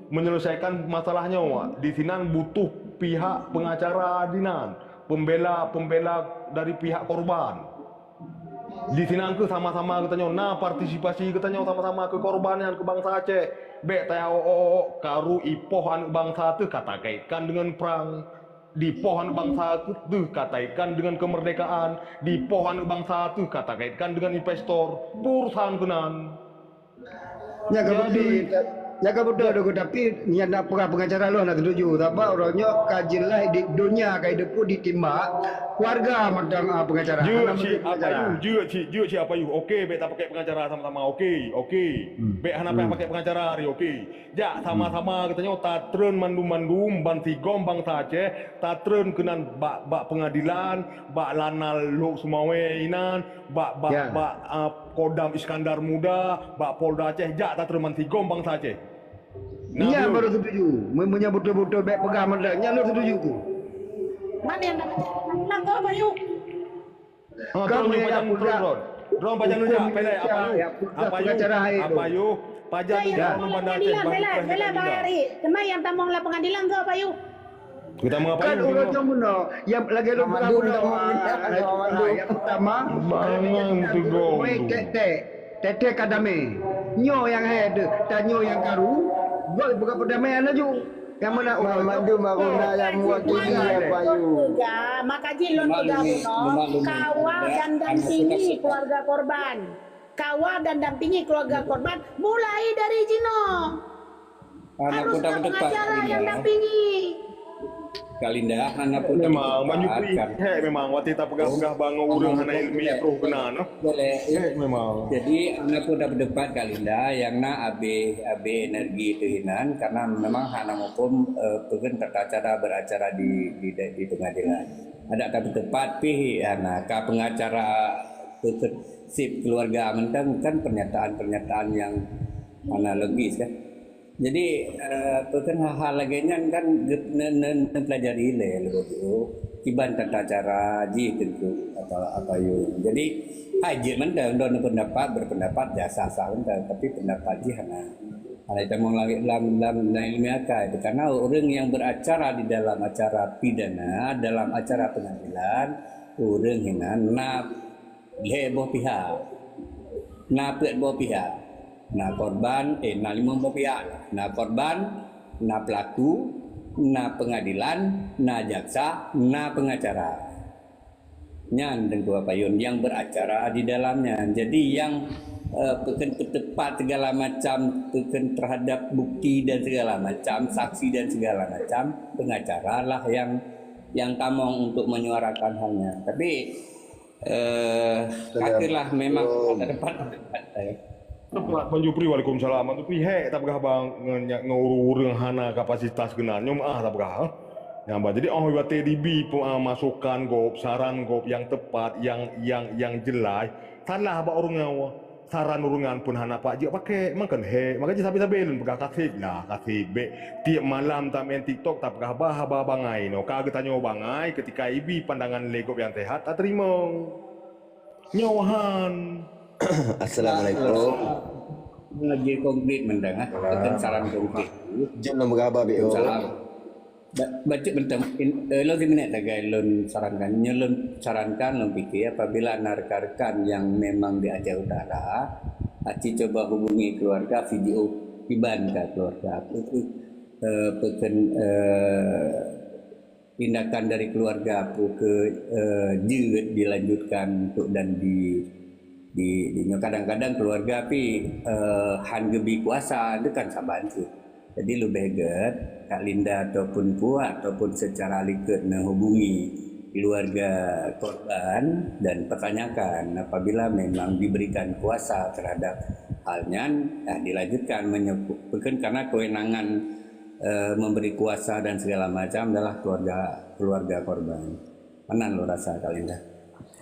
menyelesaikan masalah nyoe. Di sinan butuh pihak pengacara di nan, pembela-pembela dari pihak korban. Di sinan kheueh sama-sama geutanyoe na partisipasi geutanyoe sama-sama keu korban nyan keu bansa Aceh. Bèk taya ôk-ôk karu ipoh aneuk bansa teuh ka takaitkan deungon prang. Dipoh aneuk bansa teuh ka takaitkan deungon kemerdekaan. Dipoh aneuk bansa teuh ka takaitkan deungon investor. Peue urusan keunan. Nyan ka beutôi, nyan ka beutôi, Teungku, tapi nyan na peugah pengacara lôn hana setuju. Sabab uroe nyoe ka jeulaih di donya ka ideupu ditimbak, keluarga mantong, ah, pengacara. Jeuet cit, Apa Yuh, jeuet cit, jeuet cit, Apa Yuh. Oke, bèk tapakèk pengacara sama-sama. Oke, oke. Hmm. Bèk hana payah pakèk pengacara hari, oke. Jak sama-sama geutanyoe tatreun mandum-mandum ban sigom bansa Aceh, tatreun keunan bak, bak pengadilan, bak Lanal Lhokseumawe inan, bak, bak, bak, ah, Kodam Iskandar Muda, bak Polda Aceh, jak tatreun ban sigom bansa Aceh. Nyan baru setuju. Meunyoe beutôi-beutôi bèk peugah mantong, nyan lôn setuju tu. Mana yang nak? Nang kau, Bayu. Ha, Droen pajan, Droen, Droen. Droen pajan nujak, pelai, Apa Yuh? Apa Yuh? Apa Yuh? Pajan nujak, Banda Aceh, pelai, pelai, pelai, Bang Ari. Teuma nyang tamong lam pengadilan tu, Apa Yuh? Kita mau apa? Kan uroe nyoe meunoe, nyang lagèe lôn peugah meunoe, yang pertama, bangang teugong. Tek-tek, tek-tek ka damé. Nyoe nyang hai deuh, tanyoe nyang karu, buat buka perdamaian laju. Nyang mana orang mandum aruna nyang mewakili Apa Yuh? Maka jih lôn peugah bunoe, kawal dan dampingi keluarga korban. Kawal dan dampingi keluarga korban mulai dari jinoe. Harus ada pengacara yang dampingi. Kak Linda, hana pun memang banyak kritik memang watèe tapeugah-peugah bang ureueng hana ilmiah roh keunan. Boleh. Memang. Jadi, hana pun dapat tempat Kak Linda yang na habis, habis energi tu hinan karena memang hana muphom, eh, peugah tata cara beracara di, di, di pengadilan. Ada tak tempat pih hana ka pengacara sip keluarga mantong kan pernyataan-pernyataan yang hana logis kan. Jadi, eh, peugah hal-hal lagèe nyan kan geup-, ne-, ne-, neupelajari lé leubeh dulu. Kiban tata cara jih teungku apa apa yun. Jadi hai jeuet mantong droeneuh pendapat, berpendapat ya sah-sah mantong, tapi pendapat jih hana hana tamong lagi dalam dalam dalam ilmiah akai. Karena orang yang beracara di dalam acara pidana, dalam acara pengadilan, orang hinan na lhèe boh pihak. Na peuet boh pihak. Na korban, eh, na limong boh pihak. Na korban, na pelaku, na pengadilan, na jaksa, na pengacara. Nyan teungku apa yun yang beracara di dalamnya. Jadi yang eh, peukheun peuteupat segala macam, peukheun terhadap bukti dan segala macam, saksi dan segala macam, pengacara lah yang yang tamong untuk menyuarakan halnya. Tapi eh, katalah memang ada tempat-tempat eh. Tepat, Bang Jupri, waalaikumsalam. Bang Jupri, hek tapeugah bang nge- nge- ngeureueng hana kapasitas keunan. Nyoe meuah tapeugah. Nyang bang. Jadi oh watèe dibi pe- ah, masukan gob, saran gob yang tepat, yang yang yang jelas. Salah bak ureueng nyoe. Saran ureueng nyan pun hana pak jeuet pakai. Mangken hek. Maka jih sabe-sabe lôn peugah kaseb lah, kaseb bek. Tiep malam tameu'en TikTok tapeugah bah haba bangai. No ka geutanyoe bangai ketika ibi pandangan lé gob yang sehat tateurimong. Nyoe han. Assalamualaikum. Lagi konkret mantong ah. Tentang saran konkret. Jom nama khabar bek. Salam. Ba- Bacut mantong. In- eh, Lôn siminit sagai lôn sarankan. Nyoe lôn sarankan lôn pikir apabila na rekan-rekan yang memang di Aceh Utara, aci coba hubungi keluarga, video Iban ke keluarga. Apa tu? Eh, pekan eh, tindakan dari keluarga apa ke eh, jeuet dilanjutkan untuk dan di di, di kadang-kadang keluarga pi eh, han gebi kuasa itu kan saban tu. Jadi lebih get Kak Linda ataupun puak ataupun secara likot menghubungi keluarga korban dan pertanyakan apabila memang diberikan kuasa terhadap hal nyan, nah, dilanjutkan menyebutkan karena kewenangan eh, memberi kuasa dan segala macam adalah keluarga keluarga korban. Meunan lôn rasa Kak Linda.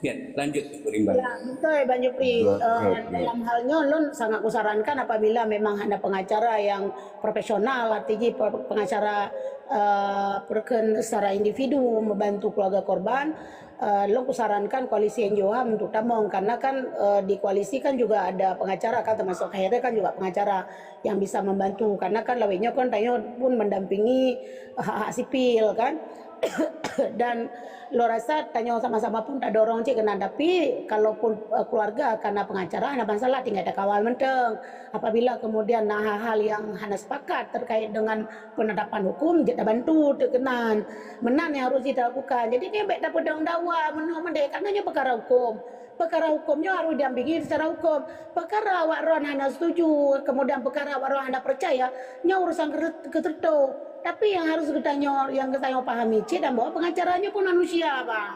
Ya, lanjut Ibu Rimba. Ya, betul Bang Jupri. Uh, dalam hal nyoe lôn sangat kusarankan apabila memang ada pengacara yang profesional, artinya pengacara uh, perken secara individu membantu keluarga korban. Uh, lôn kusarankan koalisi N G O HAM untuk tamong karena kan uh, di koalisi kan juga ada pengacara kan termasuk Khairul kan juga pengacara yang bisa membantu karena kan lawetnya kan tanyoe pun mendampingi hak-hak sipil kan. Dan lôn rasa tanyoe sama-sama pun tadorong cit keunan, tapi kalaupun uh, keluarga kana pengacara hana masalah tinggal takawal mantong. Apabila kemudian na hal-hal yang hana sepakat terkait dengan penetapan hukum, jeuet tabantu teuk keunan. Meunan yang harus dilakukan. Jadi dia baik tapeudong dakwa meunoe meudeh karena nyoe perkara hukum. Perkara hukum nyoe harus didampingi secara hukum. Perkara awak ron hana setuju, kemudian perkara awak ron hana percaya, nyoe urusan keuteuto. Tapi yang harus geutanyoe yang geutanyoe pahami cit dan bahwa pengacara nyoe pun manusia bang.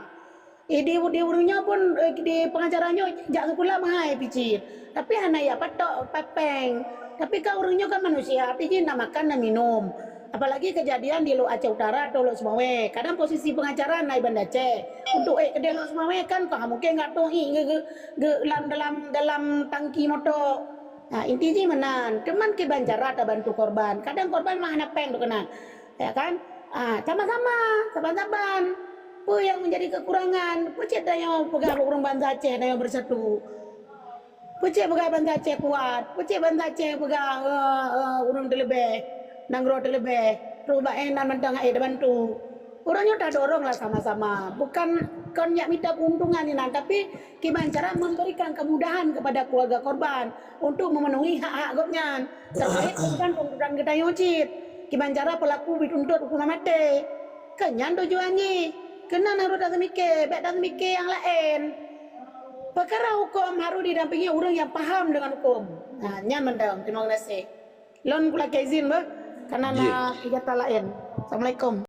Eh, di, di ureueng nyoe pun eh, di pengacara nyoe jak seukula mahai picit. Tapi hana jak patok papeng. Tapi kan ureueng nyoe kan manusia, artinya na makan na minum. Apalagi kejadian di Lhokseumawe Utara atau Lhokseumawe. Kadang posisi pengacara na Iban Aceh. Untuk eh kedai Lhokseumawe kan kau mungkin enggak tahu eh, ge, ge, ge, dalam dalam dalam tangki motor. Nah, inti jih meunan, teman kiban cara tabantu korban. Kadang korban mah hana peng tu kena. Ya kan? Ah, sama-sama, saban-saban. Apa yang menjadi kekurangan? Apa cek tanyoe peugah ureueng bansa Aceh tanyoe bersatu? Apa cek peugah bansa Aceh kuat? Apa cek bansa Aceh peugah uh, uh, ureueng teuleubeh, nanggroe teuleubeh, trok bak eh nan mantong eh tabantu? Ureueng nyoe tadorong lah sama-sama. Bukan kon nyak mita keuntungan inan, tapi kiban cara memberikan kemudahan kepada keluarga korban untuk memenuhi hak-hak gobnyan. Terkait dengan tuntutan geutanyoe cit. Kiban cara pelaku dituntut hukuman maté. Keu nyan tujuan jih. Keunan harus taseumike, bèk taseumike nyang laén. Peukara huköm harus didampingi ureuëng nyang paham deungon huköm. Nah, nyan mantong. Terima kasih. Lôn kulakée izin beuh, kana na kegiatan laén. Assalamualaikum.